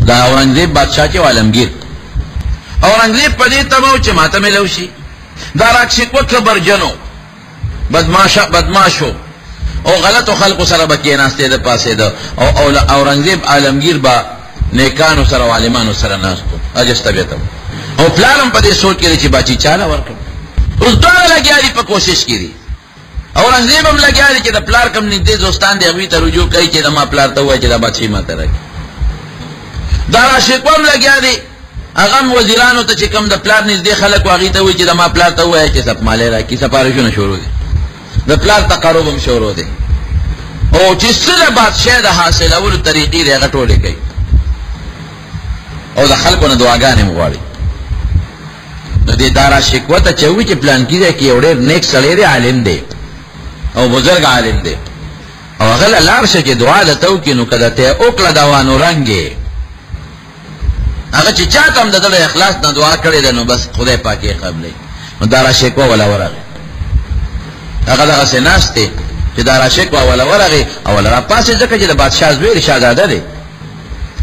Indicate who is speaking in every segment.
Speaker 1: دا اورنګزیب بادشاہ چې عالمگیر، اورنګزیب په دې تمه و چې ماته میلو شي. دارا شکوه کبرجنو بدماشو او غلطو خلقو سره به کېناستی د پاسېده، او اورنګزیب عالمگیر به نیکانو سره عالمانو سره ناستو. عجز طبیعت او پلار هم په دې سوچ کې دی چې باچي چاله ورکړم. اوس دواړه لګیا دي په کوشش کې دي. اورنګزیب هم لګیا دی چې د پلار کوم نږدې دوستان دی هغوی ته رجوع کوي چې د ما پلار ته ووایي چې دا بادشاهي ماته راکړي. دارا شکوه هم لګیا دی، هغه هم وزیرانو ته چې کوم د پلار نږدې خلک وو هغوی ته وایي چې د ما پلار ته ووایه چې سپمالی راکړي. سفارشونه شروع دي، د پلار تقرب هم شروع دی، او چې څه د بادشاه د حاصلولو طریقې دی هغه ټولې کوي، او د خلکو نه دعاګانې هم غواړي. نو دې دارا شکوه ته چې وایي چې پلانکي ځای کې یو ډېر نیک سړی دی، عالم دی او بزرګ عالم دی، او هغه له لاړ شه چې دعا درته وکړي، نو که درته یې وکړه دوا نو رنګ یې هغه چې چا ته هم د ده د اخلاص نه دعا کړې ده نو بس خدای پاک یې قبلوي. نو دارا شکوه وله ورغی، هغه دغسې ناست دی چې دارا شکوه وله ورغی او وله راپاڅېد، ځکه چې د بادشاه زوی دی، شهزاده دی،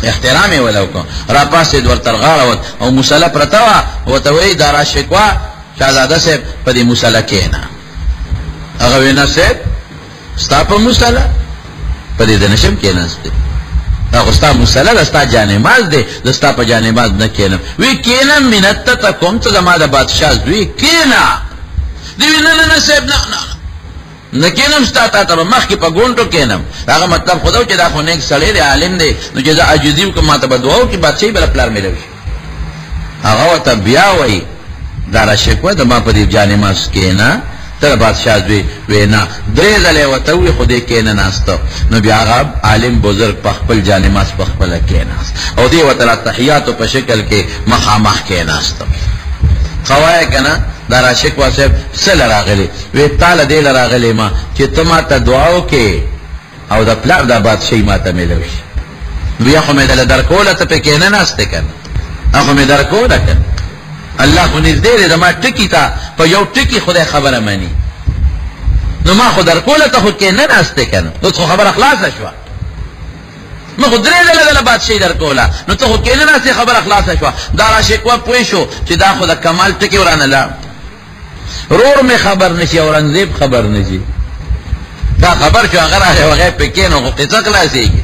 Speaker 1: احترام یې وله وکړ. راپاڅېد، ورته غاړه وت او مصلی پرته وه، ورته وایي دارا شکوه شهزاده صاحب په دې مصلی کښېنه. هغه وایي نه صاحب، ستا په مصلی په دې زه نه شم کښېناستی، دا خو ستا مصلی ده، ستا جانماز دی، زه ستا په جانماز نه کښېنم. وی کښېنه، منت ته ته کوم، ته زما د بادشاه زوی، کښېنه. دی وی نه نه نه صاحب، نه نه نه کښېنم، ستا تا ته به مخکې په ګونټو کښېنم. هغه مطلب خو دا و چې دا خو نیک سړی دی، عالم دی، نو چې زه عاجزي وکړم ما ته به دعا وکړي، بادشاهي به له پلار میلاو شي. هغه ورته بیا وایي دارا شکوه د ما په دې جانماز کښېنه، ته د بادشاه زوی. وی نه، درې ځله یې ورته وویل خو دی کښېنه ناسته. نو بیا هغه عالم بزرګ په خپل جانماز په خپله کښېناست او دی ورته د تحیاتو په شکل کې مخامخ کښېناسته. ښه وایه که نه دارا شکوه صاحب څه له راغلې؟ وی تا له دې له راغلې ما چې ته ما ته دعا وکړې او د پلار دا بادشاهي ما ته میلاو شي. بیا خو مې دله درکوله، ته پې کښېنه ناستې که نه، خو مې درکوله که نه. الله خو نږدې دی، زما ټکي ته په یو ټکي خدای خبره مني، نو ما خو درکوله، ته خو کښېنه ناستې که نه، اوس خو خبره خلاصه شوه. ما خو درې ځله دله بادشاهي درکوله، نو ته خو کښېنه ناستې، خبره خلاصه شوه. دارا شکوه پوه شو چې دا خو د کمال ټکي ورانه لاړ. رور مې خبر نشي، اورنګزیب خبر نشي، دا خبر شو، هغه راغی هغه پې کښېنو خو قصه خلاصېږي.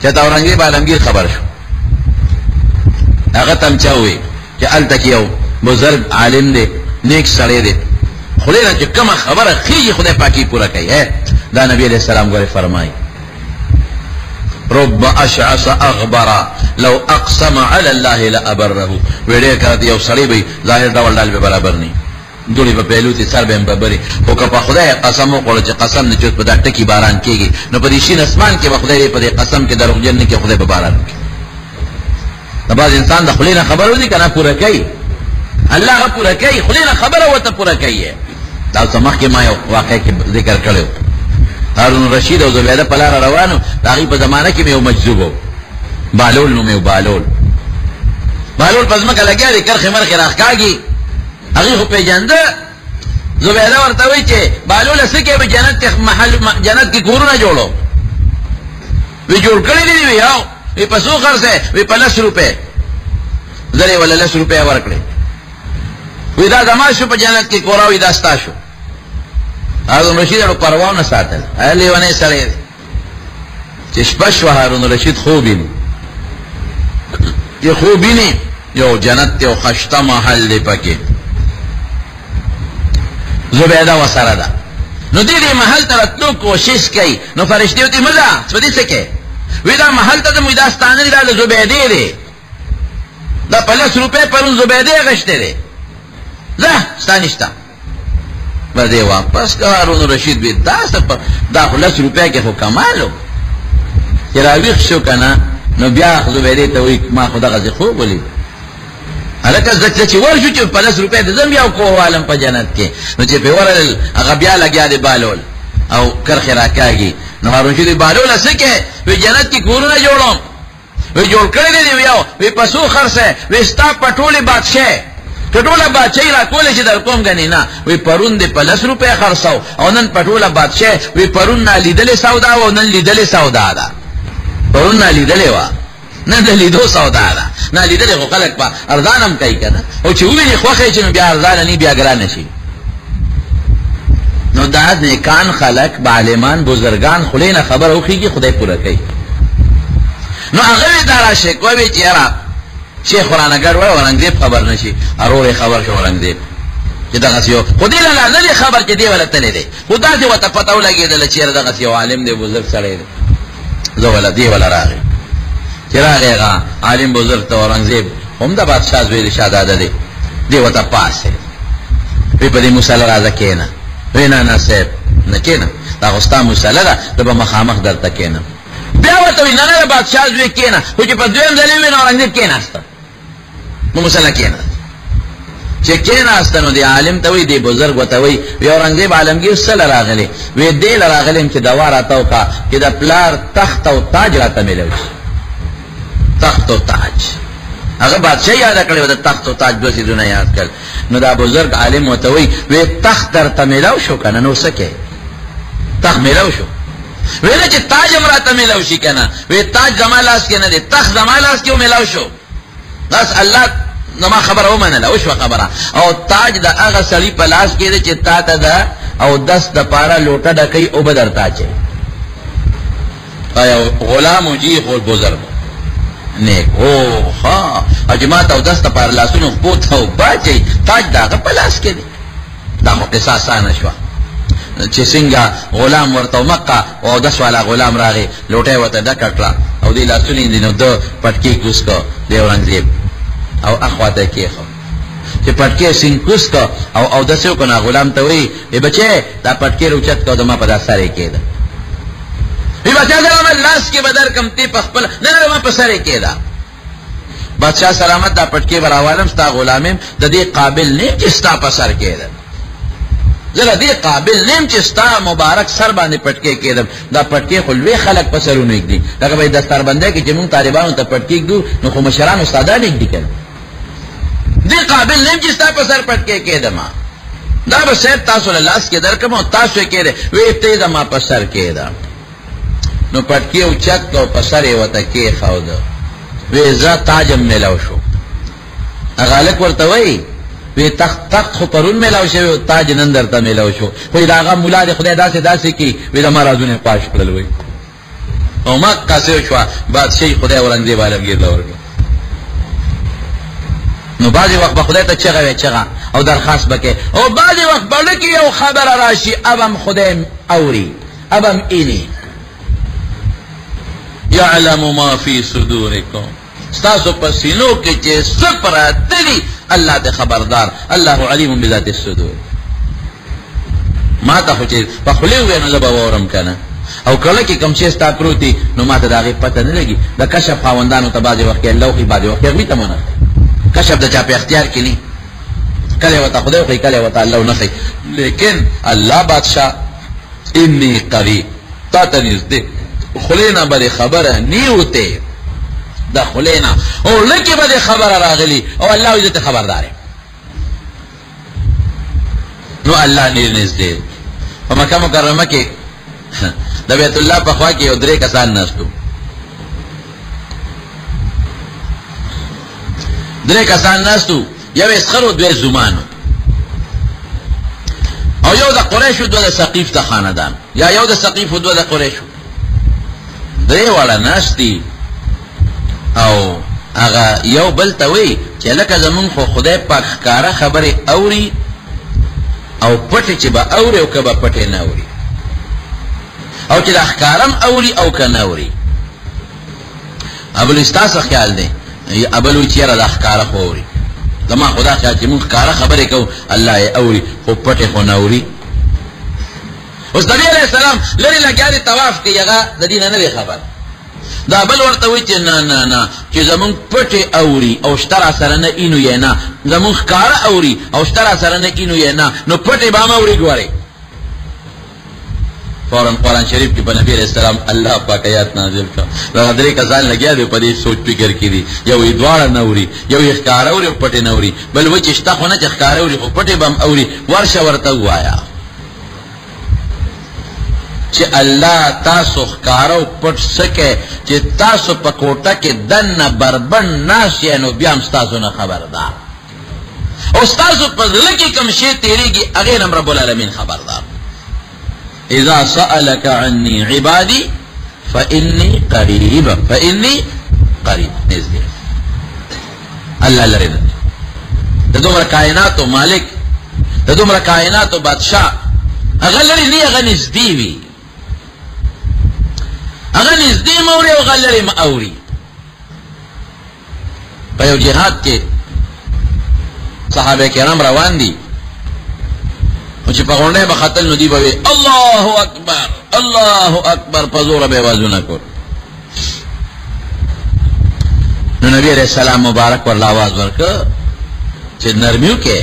Speaker 1: چې ته اورنګزیب عالمګیر خبر شو، هغه ته هم چا وویل چې هلته کې یو بزرګ عالم دی، نیک سړی دی، خدای نه چې کومه خبره خېږي خدای پاک یې پوره کوي. دا نبی علیه السلام ګورې فرمایي رب اشعث اغبر لو اقسم علی الله لابره. وی ډېر کله یو سړی به ظاهر ډول ډال به برابر نه، دوړې به پیلوتي، سر به هم ببري، خو که په خدای قسم وخوړ چې قسم نه چې په دا ټکي باران کېږي، نو په دې شین اسمان کې به خدای په دې قسم کې دروغجن نه کوي، خدای به باران وکړي. د بعض انسان د خولې نه خبره وځي که نه پوره کوي، الله هغه پوره کوي، خولې نه خبره ورته پوره کوي. دا څه مخکې ما یو واقعه کې ذکر کړی و، هارون رشید او زبیده په لاره روانو، د هغوی په زمانه کې مې یو مجذوب و، بالول نوم یې و، بالول. بالول په ځمکه لګیا دی، کرښې مرښې راښکاږي، هغوی خو پېژنده. زبیده ورته وایي چې بالوله څه کوې، په جنت کې محل، جنت کې کورونه جوړو، وی جوړ کړی دی، وی یاو، وی په څو خرڅه، وی په 10 روپۍ، زه یې وله 10 روپۍ ورکړې، وی دا زما شو په جنت کې کورا، وی دا ستا شو. هارون رشید اړو پروا نه ساتل، لیونی سړی دی. چې شپه شوه هارون رشید خوب ویني، چې خوب ویني یو جنت دی او خشته محل دی پکې، زبیده ورسره ده. نو دې دې محل ته راتلو کوشش کوي، نو فرشتې ورته مه ځه، څه دې څه کوې؟ وی دا محل ته ځم، وی دا ستا نه دی، دا د زبیدې دی، دا په 10 روپۍ پرون زبیدې اخیستی دی، ځه ستا نشته. بس دی واپس که هارون رشید وی دا څه دا خو 10 روپۍ کې خو کمال و. چې راویښ شو که نه، نو بیا زبیدې ته وایي ما خو دغسې خوب ولید. هلکه زه چې ورشو چې په 10 روپۍ د ځم یو کور والم په جنت کې، نو چې پرې ورغلل هغه بیا لګیا دی بالول او کرښې راکاږي. نو هارون رشید وایي بالوله څه کوې؟ وایي جنت کې کورونه جوړوم. وایي جوړ کړی دی؟ وی یو. وایي په څو خرڅه؟ وایي ستا په ټولې بادشاهۍ، که ټوله بادشاهي راکولی شي در کوم ګنې نه. وایي پرون دې په 10 روپۍ خرڅاو او نن په ټوله بادشاهۍ. وایي پرون نالیدلې سودا وه او نن لیدلې سودا ده، پرون نالیدلې وه. نه د لیدو سودا ده، نه لیدلې خو خلک په ارزان هم کوي که نه، او چې وویني خوښ یې چې نو بیا ارزانه نه بیا ګرانه شي. نو دا نیکان خلک، عالمان، بزرګان خولې نه خبره وخېږي، خدای پوره کوي. نو هغه دارا شکوه وي چې یاره شیخ ورانه ګډ وایي، اورنګزیب خبر نه شي، ارور یې خبر شو اورنګزیب چې دغسې یو، خو دې له لا نه دی خبر چې دی وله تللی دی، خو داسې ورته پته ولګېدله چې یاره دغسې یو عالم دی، بزرګ سړی دی، زه وله دی وله راغی. چې راغی هغه عالم بزرګ ته، اورنګزیب هم د بادشاه زوی دی، شهزاده دی، دی ورته پاڅېد، وی په دې مصلی راځه کښېنه. وی نه نه صاحب نه کښېنم، دا خو ستا مصلی ده، زه به مخامخ درته کښېنم. بیا ورته وی نه نه د بادشاه زوی کښېنه، خو چې په دویم ځل یې وویل نو اورنګزیب کښېناسته، په مصلی کښېناست. چې کښېناسته نو دې عالم ته وایي، دې بزرګ ورته وایي، وی اورنګزیب عالمګیر څه له راغلی؟ وی دې له راغلی یم چې دوا راته وکړه چې د پلار تخت او تاج راته میلاو شي. تخت او تاج هغه بادشاهي یاده کړې وه، د تخت او تاج دوه څیزونه یاد کړل. نو دا بزرګ عالم ورته وایي، وی تخت درته میلاو شو که نه؟ نو څه کوې؟ تخت میلاو شو. وی نه چې تاج هم راته میلاو شي که نه؟ وی تاج زما لاس کې نه دی، تخت زما لاس کې میلاو شو. بس الله زما خبره ومنله، وشوه خبره. او تاج د هغه سړي په لاس کې دی چې تا ته د او دس دپاره لوټه ډکوي، اوبه درته اچوي. یو غلام جی خو بزرګ نیک هو ښه، او چې ما ته اودس دپاره لاسونو خپو ته اوبه اچوي، تاج د هغه په لاس کې دی. دا خو قصه اسانه شوه چې څنګه غلام ورته مکه او اودس والا غلام راغی، لوټه یې ورته ډکه کړه او دې لاسونه یې نو ده پټکې کوز کړ دی اورنګزیب او اخوا ته یې کېښود. چې پټکی سیند کوز کړ او اودس یې وکړ، نو غلام ته وایي، ای بچی دا پټکی راوچت کړه او زما په دا سر یې کېږده. وی بادشاہ سلامت لاس کې به درکم، تی په خپل نه نه ما په سر یې کېږده. بادشاہ سلامت دا پټکی به راوالم، ستا غلام یم، د دې قابل نه یم چې ستا په سر کېږدم، زه د دې قابل نه یم چې ستا مبارک سر باندې پټکی کېږدم. دا پټکی خو لوی خلک په سرونو ږدي، لکه به دستاربندۍ کې چې موږ طالبانو ته پټکی ږدو نو خو مشران استادان ږدي که نه. دې قابل نه یم چې ستا په سر پټکی کېږدم، دا به صاحب تاسو له لاس کې درکړم او تاسو یې کېږدئ. وی ته زما په سر کېږده. نو پټکی اوچت کړ او په سر یې ورته کېښوده. وی زه تاج هم میلاو شو. هغه هلک ورته وایي، وی تخت تخت خو پرون میلاو شوی او تاج نن درته میلاو شو، خو دا هغه ملا دې خدای داسې داسې کړي، وی زما رازونه یې پاش کړل. وایي او مکه څه شوه، بادشاهي خدای اورنګزیب عالمګیر له ورکړه. نو بعضې وخت به خدای ته چغه وی چغه او درخواست به کوې، او بعضې وخت به زړه کې یو خبره راشي، اب هم خدای اوري، اب هم ایني. یعلم ما فی صدورکم، ستاسو په سینو کې چې څه پراته دي الله ته خبردار، الله علیم بذات الصدور. ما ته خو چې په خولې ووایې نو زه به واورم که نه، او کله کې کوم شی ستا پروت دي نو ما ته د هغې پته نه لګي. د کشف خاوندانو ته بعضې وخت کې الله وښيي، بعضې وخت کې هغوی ته مو نه ښيي. کشف د چا په اختیار کې نه، کله ورته خدای وښيي، کله ورته الله نه ښيي. لیکن الله بادشاه انی قریب، تا ته نږدې، خولې نه به دې خبره نیوتې، د خولې نه او لکې به دې خبره راغلي او الله وایي زه ته خبردار یم. نو الله ډېر نږدې. په مکه مکرمه کې د بیت الله په خوا کې یو درې کسان ناست وو، درې کسان ناست وو، یو یې سخر و، دوه یې زومان وو، او یو د قریشو، دوه د ثقیف د خاندان، یا یو د ثقیف و، دوه د قریشو. درې واړه ناست دي او هغه یو بل ته وایي چې لکه زمونږ خو خدای پاک ښکاره خبرې اوري او پټې چې به اوري او که به پټې نه اوري، او چې دا ښکاره هم اوري او که نه اوري. ابل ستا څه خیال دی؟ ابل وایي چې یاره دا ښکاره خو اوري، زما خو دا خیال چې مونږ ښکاره خبرې کوو الله یې اوري، خو پټې خو نه اوري. اوس نبی علیه السلام لرې لګیا دی طواف کوي، هغه د دې نه نه دی خبر. دا بل ورته وایي چې نه نه نه، چې زمونږ پټې اوري او شته را سره نه اینو یې نه، زمونږ ښکاره اوري او شته را سره نه اینو یې نه، نو پټې به هم اوري. ګورئ فوراً قرآن شریف کې په نبی علیه السلام الله پاک آیات نازل کړ. دغه درې کسان لګیا دي په دې سوچ فکر کې دي، یو یې دواړه نه اوري، یو یې ښکاره اوري او پټې نه اوري، بل وایي چې شته خو نه چې ښکاره اوري خو پټې به هم اوري. ورشه ورته ووایه چې الله تاسو ښکاره او پټ څه کوي، چې تاسو په کوټه کې دننه بربنډ ناست یئ نو بیا هم ستاسو نه خبردار، او ستاسو په زړه کې کوم شی تېرېږي هغې نه هم رب العالمین خبردار. اذا سألك عني عبادي فإني قريب، فإني قريب، نږدې الله لرې نه دی. د دومره کائناتو مالک، د دومره کائناتو بادشاه، هغه لرې نه، هغه نږدې وي، هغه نږدې مه اوري او هغه لرې مه اوري. په یو جهاد کې صحابه کرام روان دي، نو چې په غونډۍ به ختل نو دوی به وي الله اکبر الله اکبر، په زوره به یې اوازونه کول. نو نبی علیہ السلام مبارک ورله आवाज ورکړ چې نرمي وکړئ،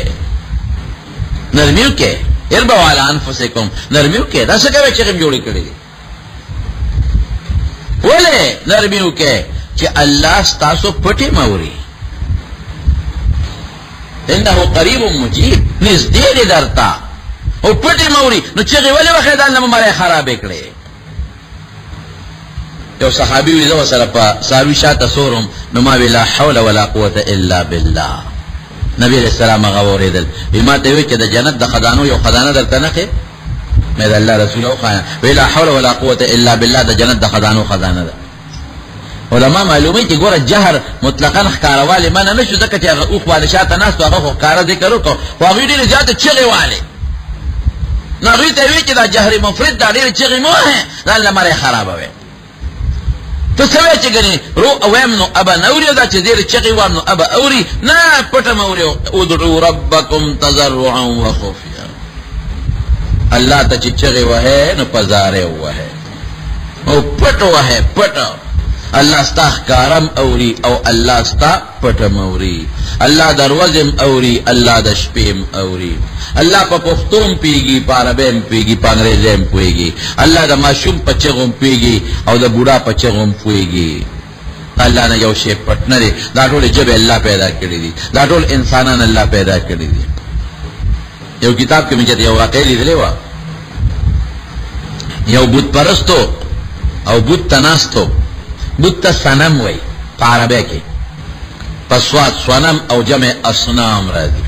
Speaker 1: نرمي وکړئ، اربعوا علی انفسکم، نرمي وکړئ. دا څه کوئ چې غم جوړې کړې دي؟ ولې نرمي وکړئ؟ چې الله ستاسو پټې مه اوري. انه قریب مجیب، نږدې دی درته او پټې مه اوري. نو چغې ولې وخې؟ دا الله مبارک خرابې کړې. یو صحابي وي، زه ورسره په څاروي شاته سوروم، نو ما وی لا حول ولا قوت الا بالله. نبی علیہ السلام هغه واورېدل، وی ما ته وی چې د جنت د خزانو یو خزانه درته نه ښیې؟ مې د الله رسول وښایه. وی لا حول ولا قوت الا بالله د جنت د خزانو خزانه ده. علما معلوموي چې ګوره جهر مطلقا ښکاروالی منع نه شو، ځکه چې هغه اوښ والې شاته ناست و، هغه خو ښکاره ذکر وکړو، خو هغوی ډېرې زیاتې چغې والې. نو هغوی ته وی چې دا جهر مفرد دا ډېرې چغې مه وهې، دا الله مری خرابوي. ته څه وایې چې ګنې رو وایم نو ابا نه اوري، او دا چې ډېرې چغې وایم نو ابا اوري؟ نه، پټه مه اوري. ادعو ربکم تضرعا وخفیا، الله ته چې چغې وهې نو په زارې ووهې او پټ وهې، پټ. الله ستا ښکارم اوري او الله ستا پټم اوري، الله د ورځې هم اوري، الله د شپې هم اوري، الله په پښتو هم پوهېږي، په عربۍ هم پوهېږي، په انګرېزۍ هم پوهېږي، الله د ماشوم په چغو هم پوهېږي او د بوډا په چغو هم پوهېږي. الله نه یو شی پټ نه دی. دا ټولې ژبې الله پیدا کړې دي، دا ټول انسانان الله پیدا کړي دي. یو کتاب کې مې چې یو واقعه لیدلې وه، یو بت پرستو او بت ته ناستو، بت ته صنم وایي په عربۍ کې، په سواد صنم او جمع اصنام راځي.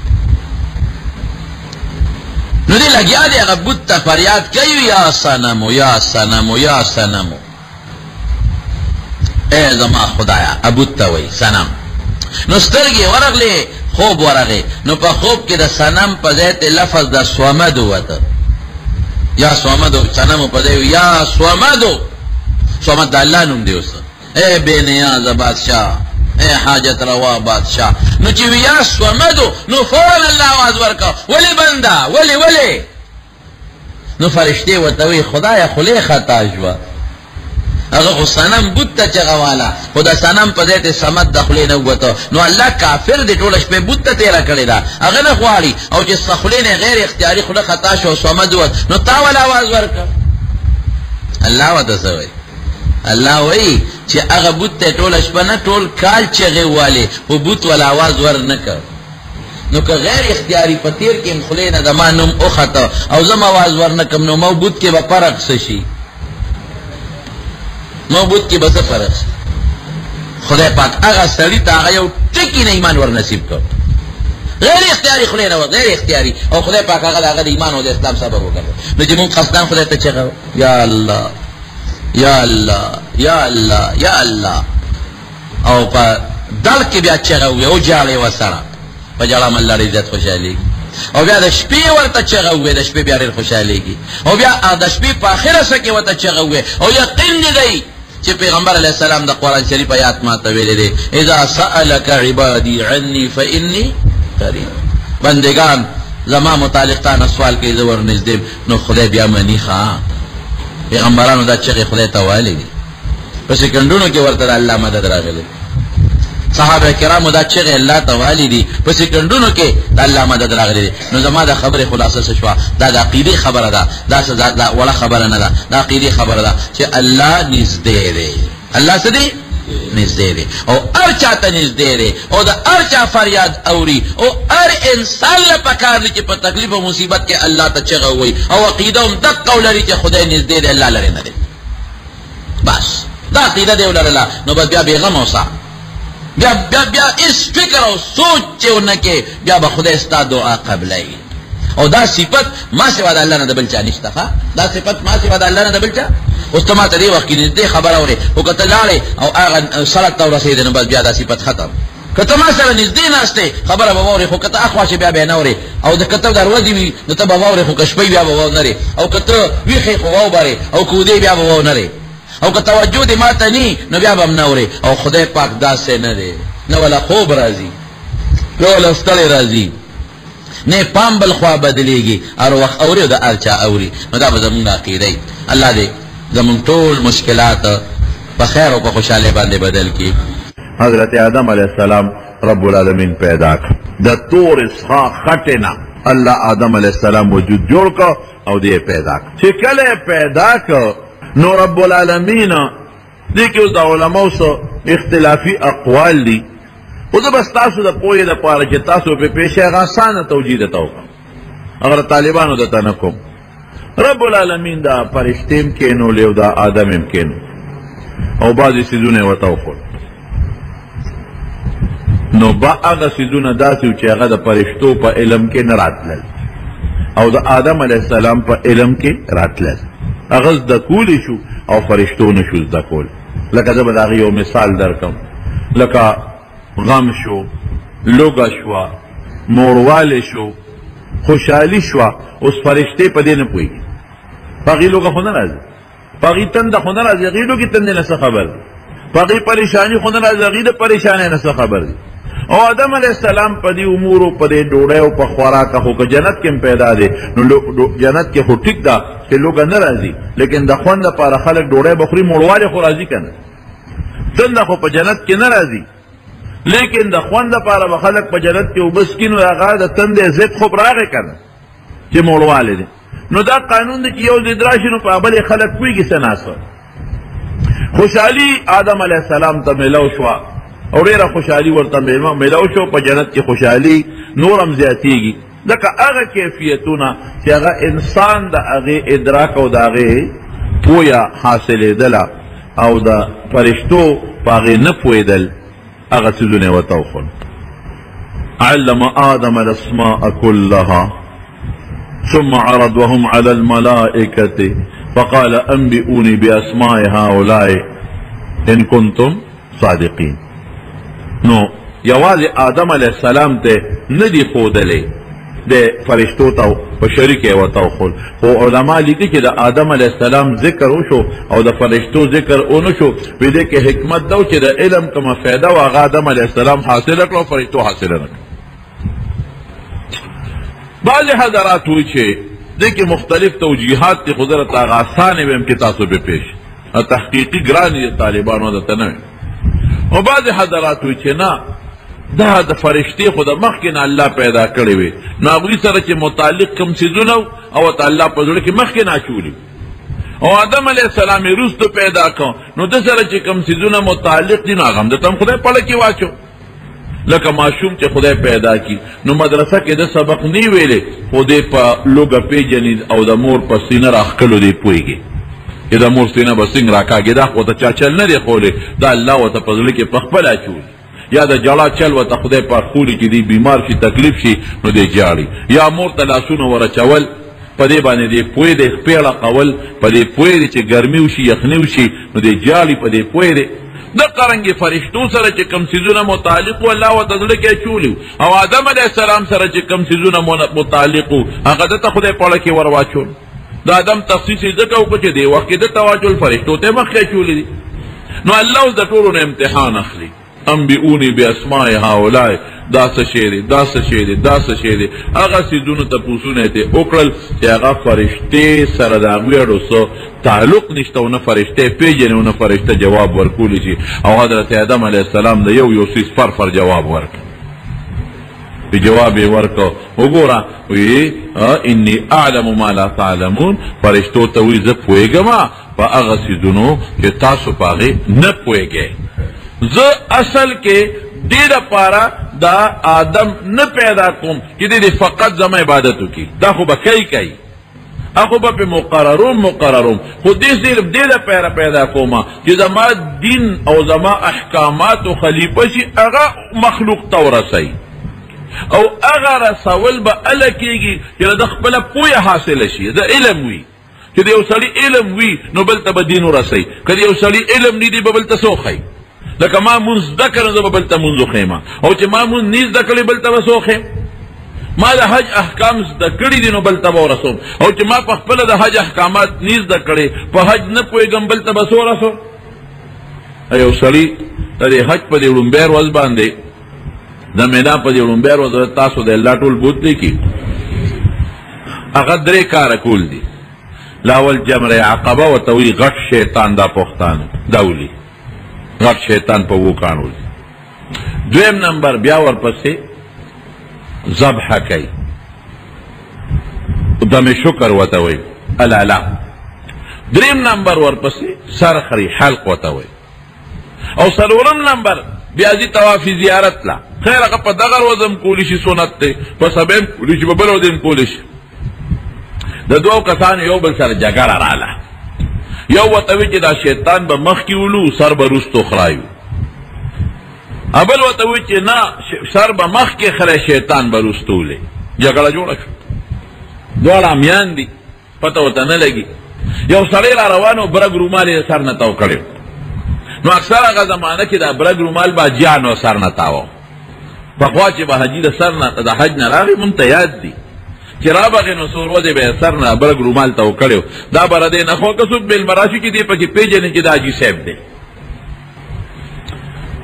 Speaker 1: نو دی لګیا دی هغه بت ته فریاد کوي، یا صنمو یا صنمو یا صنمو، ای زما خدایا. ابوت ته وایي صنم. نو سترګې ورغلې، خوب ورغې، نو په خوب کې د صنم په ځای ته لفظ د صمد ووته، یا صمد، صنم په ځای یا صمد. صمد د الله نوم دی اوس. ای بې نیازه بادشاه، ای حاجت روا بادشاه. نو چې یا صمد، نو فورا الله आवाज ورکړ، ولې بنده، ولې ولې؟ نو فرشتې ورته وایي خدایه خولې خطا شوه، هغه خو صنم بت ته چغه واله، خو د صنم په ځای ته صمد د خولې نه ووته. نو الله کافر دی، ټوله شپه بت ته تېره کړې ده، هغه نه غواړي، او چې خولې نه غیر اختیاري خوله خطا شوه صمد ووت، نو تا وله आवाज ورکړ. الله ورته څه وایي؟ الله وایي چې هغه بت ته ټوله شپه نه ټول کال چغې ووالې، خو بت وله आवाज ور نه کړ. نو که غیر اختیاري په تېر کې هم خولې نه د ما نوم وخته او زه هم आवाज ور نه کړم، نو ما بت کې به فرق څه شي؟ ما بت کې به څه فرق شي؟ خدای پاک هغه سړي ته هغه یو ټکي نه ایمان ور نصیب کړ، غیر اختیاري خولې نه غیر اختیاري، او خدای پاک هغه د هغه د ایمان او د اسلام سبب وګرځاوه. نو چې موږ قصداً خدای ته چغه یا الله یا الله یا الله یا الله، او په دړ کې بیا چغه ووایي او ژاړې ورسره، په ژړا هم الله ډېر زیات خوشحالېږي، او بیا د شپې ورته چغه ووایي، د شپې بیا ډېر خوشحالېږي، او بیا د شپې په اخره څه کې ورته چغه ووایي. او یقین دې دی چې پیغمبر علیه السلام د قرآن شریف آیات ما ته ویلی دی، اذا سألک عبادی عنی فإنی قریب، بندگان زما متعلق تا نه سوال کوي، زه ورنږدې یم. نو خدای بیا مني. ښه پیغمبرانو دا چغې خدای ته والي دي، په سیکنډونو کې ورته د الله مدد راغلی. صحابه کرامو دا چغې الله ته والي دي، په سیکنډونو کې د الله مدد راغلی دی. نو زما د خبرې خلاصه څه شوه؟ دا د عقیدې خبره ده، دا څه دا وړه خبره نه ده، دا عقیدې خبره ده چې الله نږدې دی. الله څه دی؟ نږدې دی، او هر چا ته نږدې دی، او د هر چا فریاد اوري، او هر انسان له پکار دی چې په تکلیف او مصیبت کې الله ته چغه ووایي، او عقیده هم دقه ولري چې خدای نږدې دی، الله لرې نه دی. بس دا عقیده دی ولرله، نو بس بیا بېغمه اوسه، بیا بیا بیا هېڅ فکر او سوچ چې ونه کې، بیا به خدای ستا دعا قبلوي. او دا صفت ما سوا د الله نه د بل چا نشته. ښه، دا صفت ما سوا د الله نه د بل چا. اوس ته ما ته دې وخت کې نږدې خبره اورې، خو که ته لاړې او هغه سړک ته ورسېدې، نو بس بیا دا صفت ختم. که ته ما سره نږدې ناست یې، خبره به واورې، خو که ته اخوا شې بیا به یې نه اورې. او که ته د ورځې وي نو ته به واورې، خو که شپې بیا به وانه، او که ته ویښې خو واوبرې، او که ودې بیا به وانه، او که توجه دې ما ته نی نو بیا به هم نه اورې. او خدای پاک داسې نه دی، نه ولا خوب راځي، نه ولا ستړی راځي، نه پام بل خوا بدلېږي، هر وخت اوري او د هر چا اوري. نو دا به زمونږ عقیده وي. الله دې زمونږ ټول مشکلات په خیر او په خوشحالۍ باندې بدل کړي.
Speaker 2: حضرت آدم علیه السلام رب العالمین پیدا کړ، د تور څخه خټې نه الله آدم علیه السلام وجود جوړ کړ او دې پیدا کړ. چې کله پیدا کړ نو رب العالمین دې کې اوس د علماو څه اختلافي اقوال دي، خو زه به ستاسو د پوهې دپاره چې تاسو پرې پوه شئ هغه اسانه توجیه درته وکړم، هغه د طالبانو درته نه کوم. رب العالمین دا فرشتې هم کښېنولې او دا آدم هم کښېنو او بعضې څیزونه یې ورته وښول. نو با هغه څیزونه داسې وو چې هغه د فرشتو په علم کې نه راتلل او د آدم علیه السلام په علم کې راتلل، هغه زده کولی شو او فرشتو نه شو زده کول. لکه زه به د هغې یو مثال درکړم، لکه غم شو، لوږه شوه، موروالی شو، خوشحالي شوه. اوس فرشتې په دې نه پوهېږي، په هغې لوږه خو نه راځي، په هغې تنده خو نه راځي، هغې لوږې تندې نه څه خبر دي، په هغې پریشاني خو نه راځي، هغې د پریشانۍ نه څه خبر دي. او آدم علیه السلام په دې امورو، په دې ډوډۍ او په خوراکه خو که جنت کې هم پیدا دی، نو جنت کې خو ټیک ده چې لوږه نه راځي، لیکن د خوند لپاره خلک ډوډۍ به خوري، موړوالی خو راځي که نه، تنده خو په جنت کې نه راځي، لیکن د خوند لپاره به خلک په جنت کې اوبه څکي، نو هغه د تندې ضد خو راغی که نه چې موړوالی دی. نو دا قانون دی چې یو ضد راشي نو په بل یې خلک پوهېږي څه ناڅه. خوشحالي آدم علیه السلام ته میلاو شوه او ډېره خوشحالي ورته میلاو شو، په جنت کې خوشحالي نور هم زیاتېږي، ځکه هغه کیفیتونه چې هغه انسان د هغې ادراک او د هغې پوهه حاصلېدله او د فرشتو په هغې نه پوهېدل، هغه څیزونه یې ورته وښول. علم آدم الاسماء كلها ثم عرضهم على الملائكة فقال أنبئوني بأسماء هؤلاء إن كنتم صادقين. نو یوازې آدم علیه السلام ته نه دی ښودلی، د فرشتو ته په شریک یې ورته وښول. خو علما لیکي چې د آدم علیه السلام ذکر وشو او د فرشتو ذکر ونه شو، په دې کې حکمت دا و چې د علم کومه فایده وه هغه آدم علیه السلام حاصله کړه او فرشتو حاصله نه کړه. بعضې حضرات وایي چې دې کې مختلف توجیهات دي، خو زه درته هغه اسانې وایم چې تاسو به پوه شئ، تحقیقي ګرانې دي طالبانو درته نه وایم. او بعضې حضرات وایي چې نه، دا د فرشتې خو د مخکې نه الله پیدا کړې وي، نو هغوی سره چې متعلق کوم څیزونه وو او ورته الله په زړه کې مخکې نه اچولي، او آدم علیه السلام یې وروسته پیدا کړ، نو ده سره چې کوم څیزونه متعلق دي نو هغه هم ده ته هم خدای په زړه کې واچو. لکه ماشوم چې خدای پیدا کی نو مدرسه کې د سبق نه ویلې، خو دې په لوګه پیژني او د مور په سینه راښکلو دی پوهېږي چې د مور سینه به څنګه راکاږي، دا خو ته چا چل نه دی ښولی، دا الله ورته په زړه کې په خپله اچولي. یا د جړا چل ورته خدای پاک ښولي چې دی بیمار شي تکلیف شي نو دی جاړي، یا مور ته لاسونه ورچول په دې باندې دی پوه دی، خپېړه کول په دې پوه دی چې ګرمي وشي یخني وشي نو دی جاړي په دې پوه دی. د قرنګ فرشتو سره چې کوم څیزونه متعلق وو الله ورته زړه کې اچولي وو، او آدم علیه السلام سره چې کوم څیزونه متعلق وو هغه ده ته خدای په اړه کې ورواچول. د آدم تخصیص یې ځکه وکړو چې دې وخت کې ده ته واچول، فرشتو ته یې مخکې اچولي دي. نو الله اوس د ټولو نه امتحان اخلي، انبئوني باسماء هؤلاء، دا څه شی دی، دا څه شی دی، دا څه شی دی. هغه څیزونو تپوسونه یې ترې وکړل چې هغه فرشتې سره د هغوی اړو څه تعلق نشته او نه فرشتې پېژني او نه فرشته جواب ورکولی شي. او حضرت آدم علیه السلام د یو یو څیز فر فر جواب ورکړ، جواب یې ورکړ. وګوره وی انی اعلم ما لا تعلمون، فرشتو ته وایي زه پوهېږم په هغه څیزونو چې تاسو په هغې نه پوهېږئ. زه اصل کې دې لپاره دا آدم نه پیدا کوم چې دې فقط زما عبادت وکړي، دا خو به کوي کوي، هغه به په مقرروم خو دې صرف دې لپاره پیدا کوم چې زما دین او زما احکامات او خلیفه شي، هغه مخلوق ته ورسوي، او هغه رسول به هله کېږي چې د خپله پوهه حاصله شي، د علم وي. چې د یو سړي علم وي نو بل ته به دین ورسوي، که د یو سړي علم نه دی به بل ته څه وښایي؟ لکه ما مونځ زده کړی زه به بل ته مونځ وښیم، او چې ما مونځ نه زده کړی بل ته به څه وښیم؟ ما د حج احکام زده کړي دي نو بل ته به ورسوم، او چې ما په خپله د حج احکامات نه زده کړي، په حج نه پوهېږم، بل ته به څه ورسوم؟ یو سړي د دې حج په دې ړومبی ورځ باندې، د مینا په دې ړومبی ورځ تاسو د الله ټول بوتلی کي، هغه درې کاره کول دي. لاول جمره عقبه ورته وایي، غټ شیطان دا پښتانه دا ولي، غټ شیطان په وو کاڼو. دویم نمبر بیا ورپسې ذبح کوي، دم شکر ورته وایي الالا. دریم نمبر ورپسې سر خري، حلق ورته وایي. او څلورم نمبر بیا ځي طواف زیارت له. خیر هغه په دغه ورځ هم کولی شي، سنت دی، په سبا هم کولی شي، په بله ورځ هم کولی شي. د دوو کسانو یو بل سره جګړه راله، یو ورته وایي چې دا شیطان به مخکې ولو، سر به وروستو خرایو، ابل ورته وایي چې نه، سر به مخکې خره، شیطان به وروستو ولې. جګړه جوړه شوه، دواړه امیان دي، پته ورته نه لګي. یو سړی را روان و، برګ رومال یې سر نه تاو کړی. نو اکثر هغه زمانه کې دا برګ رومال به حاجیانو سر نه تاوه. پخوا چې به حاجي د سر نه د حج نه راغی، مونږ ته یاد دي چې رابغې نو څو ورځې به یې سر نه برګ رومال تاو کړی و. دا به ردې نه خو که څوک مېلمه راشي چې دې پکې پېژني چې دا حاجي صاحب دی.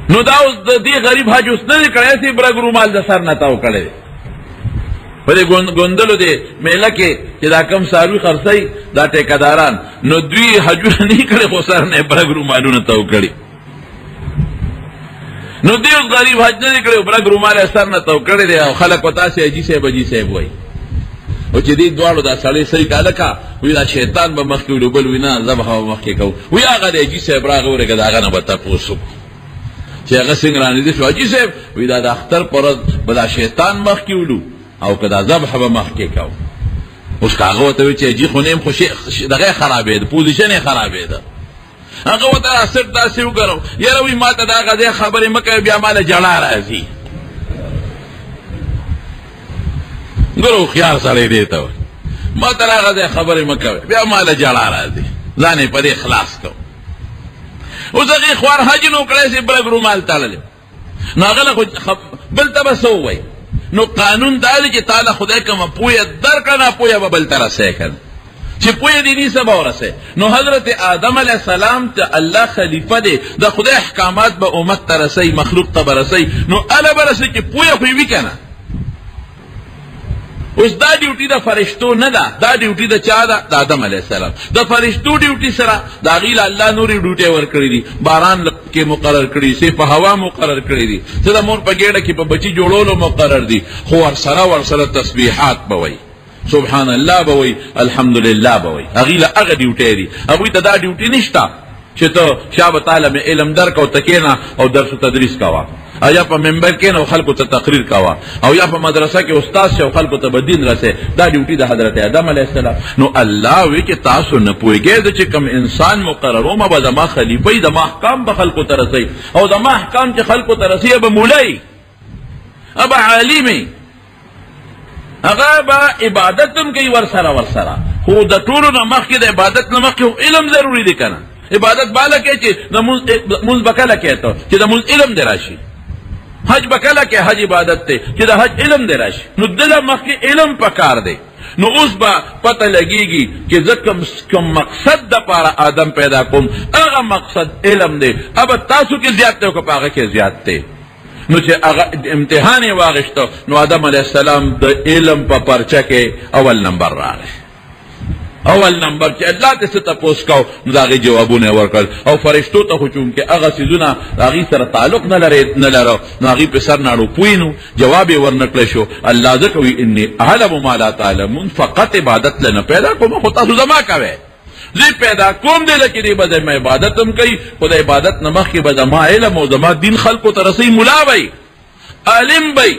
Speaker 2: نو دا اوس د دې غریب حج اوس نه دی کړی، هسې برګ رومال د سر نه تاو کړی دی. په دې ګوندلو دې میله کې چې دا کم څاروي خرڅوي دا ټیکهداران، نو دوی حجونه نه کړي خو سر نه یې برګ رومالونه تاو کړي. نو دې اوس غریب حج نه دی کړی، برګ رومال یې سر نه تاو کړی دی، او خلک ورته هسې حاجي صاحب حاجي صاحب وایي. او چې دې دواړو دا سړی صحیح که هلکه وایي دا شیطان به مخکې ولو، بل وایي نه ذبح به مخکې کوو. وایي هغه دی حاجي صاحب راغی، ورېږه د هغه نه به تپوس وکړو چې هغه څنګه رانږدې شو. حاجي صاحب وایي دا د اختر په ورځ به دا شیطان مخکې ولو او که دا ذبح به مخکې کوو. اوس که هغه ورته وایي چې حاجي خو نه یم، خو دغه یې خرابېده، پوزیشن یې خرابېده. هغه ورته را سټ داسې وګرم، یاره وایي ما ته د هغه ځای خبرې مه کوې، بیا ما له ژړا راځي. ګوره هوښیار سړی دی ته وایي ما ته هغه ځای خبرې مه کوې، بیا ما له ژړا راځي، ځان یې په دې خلاص کړ. اوس هغې خوار حج نو کړی سي برګ رومال تړلی، نو هغه له خو بل ته به څه ووایي؟ نو قانون دا دی چې تا له خدای کومه پوهه درکړه، نه پوهه به بل ته رسوې که نه، چې پوهه دې نیسه به ورسوې. نو حضرت آدم علیه السلام ته الله خلیفه دی، د خدای احکامات به امت ته رسوي، مخلوق ته به رسوي، نو هله به رسوي چې پوهه خو یې وي که نه. اوس دا ډیوټي د فرشتو نه ده، دا ډیوټي د چا ده؟ د آدم علیه السلام. د فرشتو ډیوټي سره د هغې له الله نورې ډیوټۍ ورکړې دي، باران کې مقرر کړي، څه په هوا مقرر کړي دي، څه د مور په ګېډه کې په بچي جوړولو مقرر دي، خو ورسره تسبیحات به وایي، سبحان الله به وایي، الحمدلله به وایي. هغې له هغه ډیوټۍ دي، هغوی ته دا ډیوټي نشته چې ته شابه تعالی مې علم درک او ته کښېنه او درس و تدریس کوه، او یا په منبر کښېنه او خلکو ته تقریر کوه، او یا په مدرسه کې استاد شه او خلکو ته به دین رسې. دا ډیوټي د حضرت آدم علیه السلام. نو الله وایي چې تاسو نه پوهېږئ زه چې کوم انسان مقرروم به زما خلیفه وي، زما احکام به خلکو ته رسوي، او زما احکام چې خلکو ته رسوي به مولا وي، به عالم وي، هغه به عبادت هم کوي ورسره. خو د ټولو نه مخکې د عبادت نه مخکې علم ضروري دی که نه. عبادت باله کوي چې د مونځ به کله کوې ته چې د مونځ علم دې راشي، حج به کله کوې، حج عبادت دی چې د حج علم دې راشي. نو دله مخکې علم پکار دی. نو اوس به پته لګېږي چې زه کوم مقصد دپاره آدم پیدا کوم، هغه مقصد علم دی. ابه تاسو کې زیات دی او که په هغه کې زیات دی؟ نو چې هغه امتحان یې واخیسته، نو آدم علیه السلام د علم په پرچه کې اول نمبر راغی. اول نمبر چې الله ته څه تپوس کاو، نو د هغې جوابونه یې ورکړل. او فرشتو ته خو چونکې هغه څیزونه د هغې سره تعلق نه لره، نو هغې په سر ناړو پوه نو جواب یې ورنه کړی شو. الله ځکه وایي انی اعلم ما لا تعلمون، فقط عبادت له نه پیدا کوم، خو تاسو زما کوئ. زه پیدا کوم دی لکه دی به زما عبادت هم کوي، خو د عبادت نه مخکې به زما علم او زما دین خلکو ته رسوي. ملا به عالم به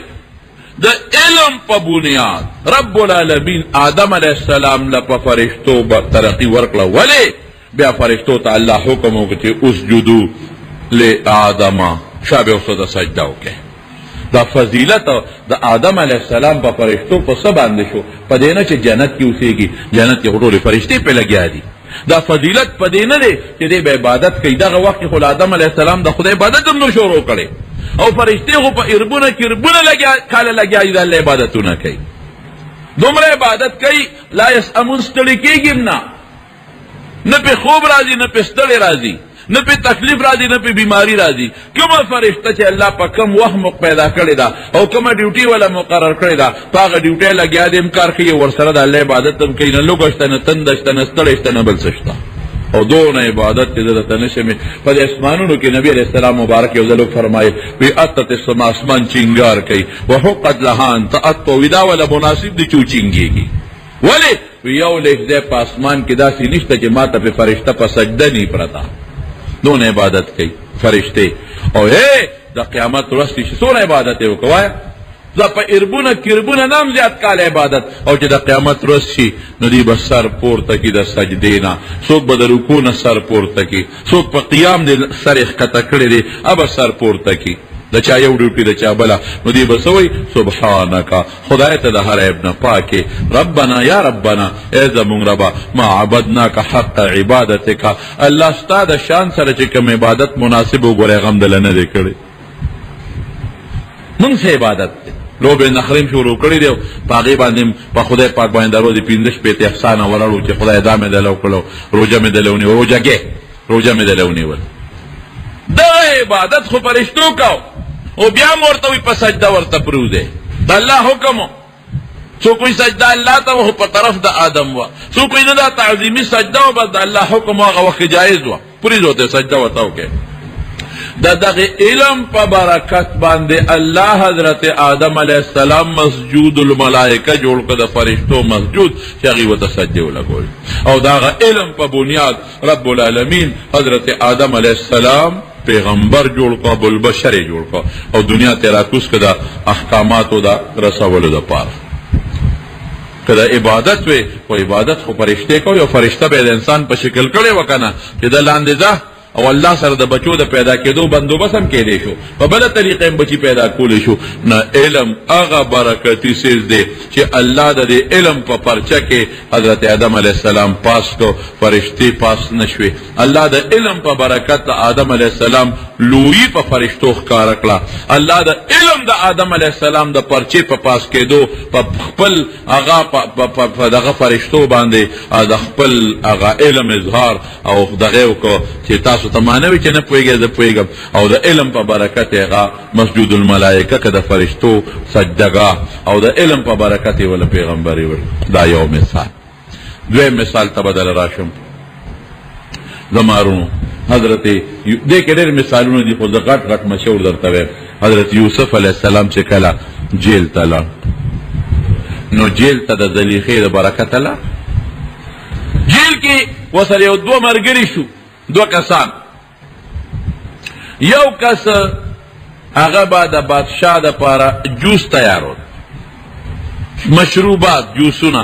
Speaker 2: د علم په بنیاد رب العالمین آدم علیه السلام له په فرشتو به ترقي ورکړه. ولې؟ بیا فرشتو ته الله حکم وکړ چې اسجدو لآدم، شابه اوس ته سجده وکړئ. دا فضیلت د آدم علیه السلام په فرشتو په څه باندې شو؟ په دې نه چې جنت کې اوسېږي، جنت کې خو ټولې فرشتې پرې لګیا دي. دا فضیلت په دې نه دی چې دی به عبادت کوي. دغه وخت کې خو آدم علیه السلام د خدای عبادت هم نه شروع کړی، او فرشتې خو په اربونه کربونه لګیا کاله لګیا دي د الله عبادتونه کوي. دومره عبادت کوي لا یسأمون، ستړي کېږي هم نه، نه پې خوب راځي، نه پې ستړی راځي، نه پې تکلیف راځي، نه پې بیماری راځي. کومه فرشته چې الله په کم وخت مو پیدا کړې ده او کومه ډیوټي ولا مقرر کړې ده، په هغه ډیوټي لګیا دی هم کار کوي، ورسره د الله عبادت هم کوي، نه لوږه شته، نه تنده شته، نه ستړی شته، نه بل څه شته. او دونه عبادت چې زه درته نه شم. په دې اسمانونو کې نبي علیه السلام مبارک یو ځل وفرمایل، وی اتت السما، اسمان چینګار کوي، وحقت لها ان تأتو، وی دا ولا مناسب دي چې وچینګېږي. ولې؟ یو لږ ځای په اسمان کې داسې نشته چې ما ته پې فرشته په سجده نه پرته. دونه عبادت کوي فرشتې. او هی د قیامت ورځ کې چې څومره عبادت یې وکړه، وایه دا په اربونه کربونه نام زیات کال عبادت، او چې د قیامت ورځ شي نو دی به سر پورته کړي د سجدې نه، څوک به د رکوع نه سر پورته کړي، څوک په قیام دې سر یې ښکته کړی دی به سر پورته کړي، د چا یو ډیوټي د چا بله. نو دی به څه وایي؟ سبحانک، خدای ته د هر عیب نه پاک یې، ربنا یا ربنا، ای زموږ ربه، ما عبدناک حق عبادتک، الله ستا د شان سره چې کوم عبادت مناسب وګوره هغه هم دله نه دی کړی. موږ څه عبادت دی؟ لوبې نخریم شروع کړی دی، په هغې باندې په خدای پاک باندې د ورځې 65 احسانه ولاړو چې خدای دا مې دله وکړو، روژه مې دله ونیوه، روژه ګې روژه مې دله ونیول. دغه عبادت خو فرشتو کاو، او بیا هم ورته وایي په سجده ورته پرېوځئ. د الله حکم و، څوک وایي سجده الله ته وه، خو په طرف د آدم وه، څوک وایي نه دا تعظیمي سجده وه، بس د الله حکم و، هغه وخت کې جایز وه، پرېږده ورته سجده ورته وکړئ. د دغه علم په برکت باندې الله حضرت آدم علیه السلام مسجود الملائکه جوړ کړ، د فرشتو مسجود چې هغوی ورته سجدې ولګول. او دغه علم په بنیاد رب العالمین حضرت آدم علیه السلام پیغمبر جوړ کړ، ابوالبشر یې جوړ کړ، او دنیا ته راکوز کړ د احکاماتو د رسولو دپاره. که د عبادت وي، خو عبادت خو فرشتې کوي، او فرشته به د انسان په شکل کړې وه که نه، چې د لاندې ځه او الله سره د بچو د پیدا کېدو بندوبست هم کېدی شو، په بله طریقه هم بچي پیدا کولی شو. نه، علم هغه برکتي څیز دی چې الله د دې علم په پرچه کې حضرت آدم علیه السلام پاس کړ، فرشتې پاس نه شوې. الله د علم په برکت د آدم علیه السلام لویي په فرشتو ښکاره کړه. الله د علم د آدم علیه السلام د پرچې په پاس کېدو په خپل هغه په دغه فرشتو باندې د خپل هغه علم اظهار او دغه وکړو چې تاسو ته ما نه وي چې نه پوهېږئ، زه پوهېږم. او د علم په برکت یې هغه مسجود الملائکه که د فرشتو سجدګاه، او د علم په برکت یې وله پیغمبري ورکړه. دا یو مثال. دویم مثال ته به دله راشم زما وروڼو. حضرت دې کې ډېر مثالونه دي، خو زه غټ غټ مشهور درته وایم. حضرت یوسف علیه السلام چې کله جیل ته لاړ، نو جیل ته د زلیخې د برکته لاړ. جیل کې ورسره یو دوه ملګري شو، دوه کسان. یو کس هغه به د بادشاه دپاره جوس تیارول، مشروبات، جوسونه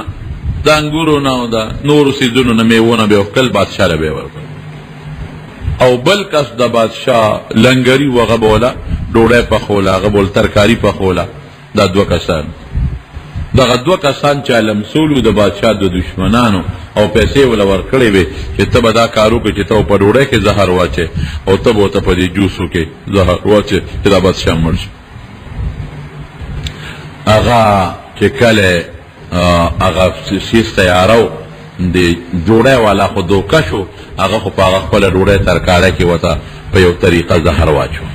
Speaker 2: د انګورو نه او د نورو څیزونو نه، میوو نه به یې وکړل، بادشاه له به یې ورکړل. او بل کس د بادشاه لنګري و، هغه به وله ډوډۍ پخوله، هغه به ول ترکاري پخوله. دا دوه کسان، دغه دوه کسان چې لمسولو د بادشاه د دشمنانو او پیسې وله ورکړې وې چې ته به دا کار وکړې چې ته په ډوډۍ کې زهر واچې او ته به ورته په دې جوسو کې زهر واچې چې دا بادشاه مړ شي. هغه چې کله هغه څیز تیارو، د ډوډۍ والا خو دوکه شو، هغه خو په هغه خپله ډوډۍ ترکارۍ کې ورته په یو طریقه زهر واچو.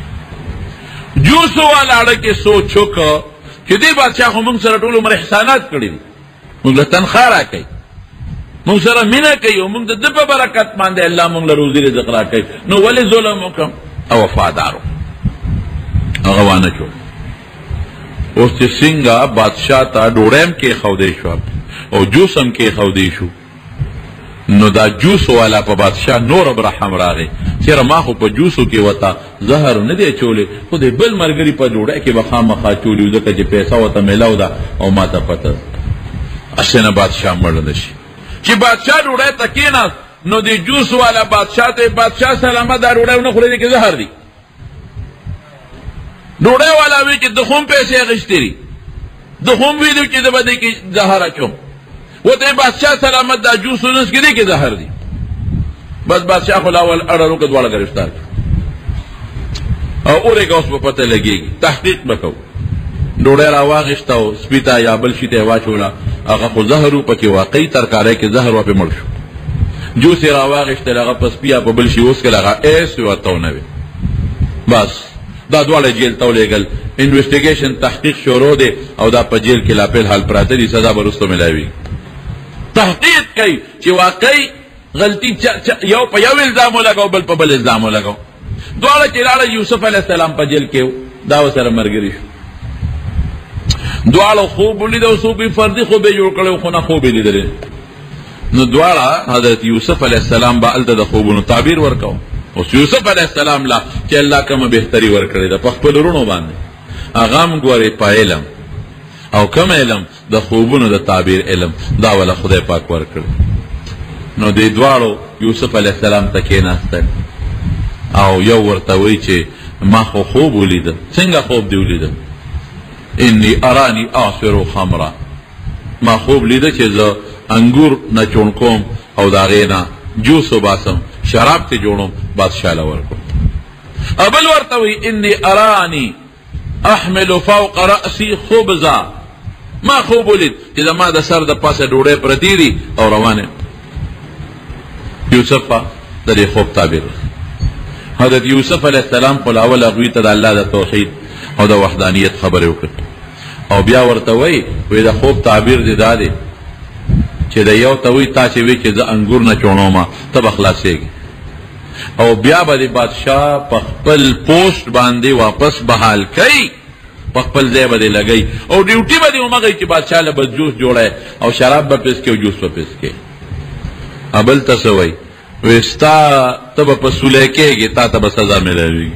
Speaker 2: جوسو والا اړه کې سوچ وکړ چې دې بادشاه خو موږ سره ټول عمر احسانات کړي دي، موږ له تنخوا راکوي، موږ سره مینه کوي، او موږ د ده په برکت باندې الله موږ له روزي رزق راکوي، نو ولې ظلم وکړم؟ او وفادار و، هغه وانه چو. اوس چې څنګه بادشاه ته ډوډۍ هم کېښودی شوه او جوس هم کېښودی شو، نو دا جوس والا په بادشاه نور ابراهام راغی چېرې ما خو په جوسو کې وته زهر نه دی اچولی، خو د بل ملګري په ډوډۍ کې به خامخا اچولي، ځکه چې پیسه ورته میلاو ده او ما ته پته ده. هسې نه بادشاه مړ نه شي. چې بادشاه ډوډۍ ته کېناست نو د جوس والا بادشاه ته، بادشاه سلامه دا ډوډۍ ونه خورې، دې کې زهر دي. ډوډۍ والا وی چې د خوم پیسې اخیستې دي، د خوم ویلو چې زه به دې کې زهر اچوم. ورته بادشاه سلامت دا جوس ونه څښي، دې کې زهر دي. بس بادشاه خو لا اول اړه وکړه، دواړه ګرفتار کړه او اورېږه، اوس به پته لګېږي، تحقیق به کوو. ډوډۍ راواخیسته او سپي ته یا بل شي ته یې واچوله، هغه خو زهر و پکې، واقعي ترکارۍ کې زهر وه، پرې مړ شو. جوس یې راواخیستل، هغه په سپي یا په بل شي وڅښل، هغه هېڅ ورته ونه وي. بس دا دواړه جیل ته ولېږل، انویسټیګیشن تحقیق شروع دی او دا په جیل کې لا په الحال پراته دي، سزا به وروسته ملاوي. تحقیق کوي چې واقعي غلطي یو په یو الزام ولګاو، بل په بل الزام ولګاو. دواړه چې لاړه یوسف علیه السلام په جیل کې، دا ورسره ملګري شو. دواړو خوب ولید او څوک یې فردي خوب یې جوړ کړی، خو نه خوب یې لیدلی. نو دواړه حضرت یوسف علیه السلام به هلته د خوبونو تعبیر ورکاو. اوس یوسف علیه السلام لا چې الله کومه بهتري ورکړې ده په خپلو وروڼو باندې، هغه هم ګورې په علم او کوم علم، د خوبونو د تعبیر علم، دا وله خدای پاک ورکړ. نو دې دواړو یوسف علیه السلام ته کېناستل او یو ورته وایي چې ما خو خوب ولیده. څنګه خوب دې ولیده؟ انی ارانی اعصر خمرا، ما خوب لیده چې زه انګور نچوڼ کوم او د هغې نه جوس وباسم، شراب ته جوړوم، بادشاه له ورکړم. بل ورته وایي انی ارانی احمل فوق رأسي خبزا، ما خوب ولید چې زما د سر د پاسه ډوډۍ پرتې دي او روان یم. یوسف د دې خوب تعبیر. حضرت یوسف علیه السلام خو اول هغوی ته د الله د توحید او د وحدانیت خبرې وکړې او بیا ورته وایي، وایي د خوب تعبیر دې دا دی چې د یو ته وایي تا چې وایي چې زه انګور نه چوڼوم ته به خلاصېږې، او بیا به د بادشاه په خپل پوسټ باندې واپس بحال کوي، په خپل ځای به دې لګوي او ډیوټي به دې همغه چې بادشاه له به جوس جوړی او شراب به پرې څکې او جوس به پرې څکې. بل ته څه وایي؟ وایي ستا ته به په سولی کېږې، تا ته به سزا میلاویږي.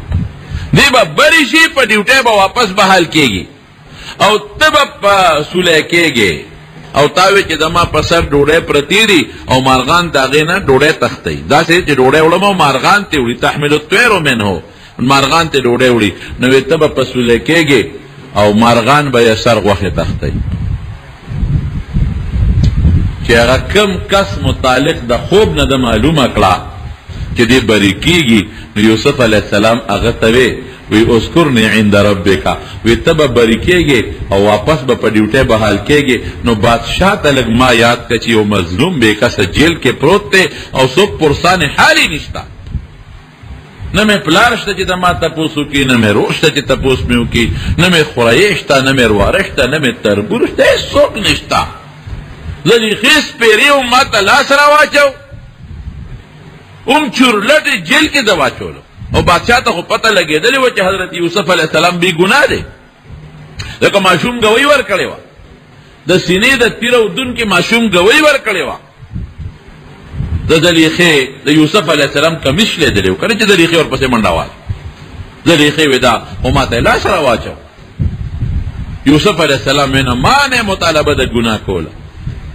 Speaker 2: دی به بری شي، په ډیوټۍ به واپس بحال کېږي او ته به په سولی کېږې. او تا وی چې زما په سر ډوډۍ پرتې دي او مارغان د هغې نه ډوډۍ تښتوي، داسې چې ډوډۍ وړم او مارغان ترې وړي، تحمل الطیر منه، مارغان ترې ډوډۍ وړي. نو وی ته به په سولی کېږې او مارغان به یې سر غوښې تښتوي. چې هغه کم کس متعلق د خوب نه د معلومه کړه چې دې بری کېږي، نو یوسف علیه السلام هغه ته وی، وی اذکرنی عند ربک، وی ته به بری کېږې او واپس به په ډیوټۍ بحال کېږې. نو بادشاه ته لږ ما یاد کړه چې یو مظلوم بې کسه جیل کې پروت دی او څوک پرسان حال یې نشته، نه مې پلار شته چې د ما تپوس وکړي، نه مې ورور شته چې تپوس مې وکړي، نه مې خورایې شته، نه مې ورواره شته، نه مې تربور شته، هېڅوک نشته. زه بیخي سپېرې وم، ما ته لاس راواچو، هم چورلټې جیل کې زه واچولم. او بادشاه ته خو پته لګېدلې وه چې حضرت یوسف علیه السلام بې ګناه دی، ځکه ماشوم ګوی ورکړې وه، د سینې د تیر او دون کې ماشوم ګوی ورکړې وه. د زلیخې د یوسف علیه السلام کمیس شلېدلی و، کله چې زلیخې ورپسې منډه واله، زلیخې وې دا خو ما ته یې لاس راواچو. یوسف علیه السلام ویې نه ما نه مطالبه د ګناه کوله.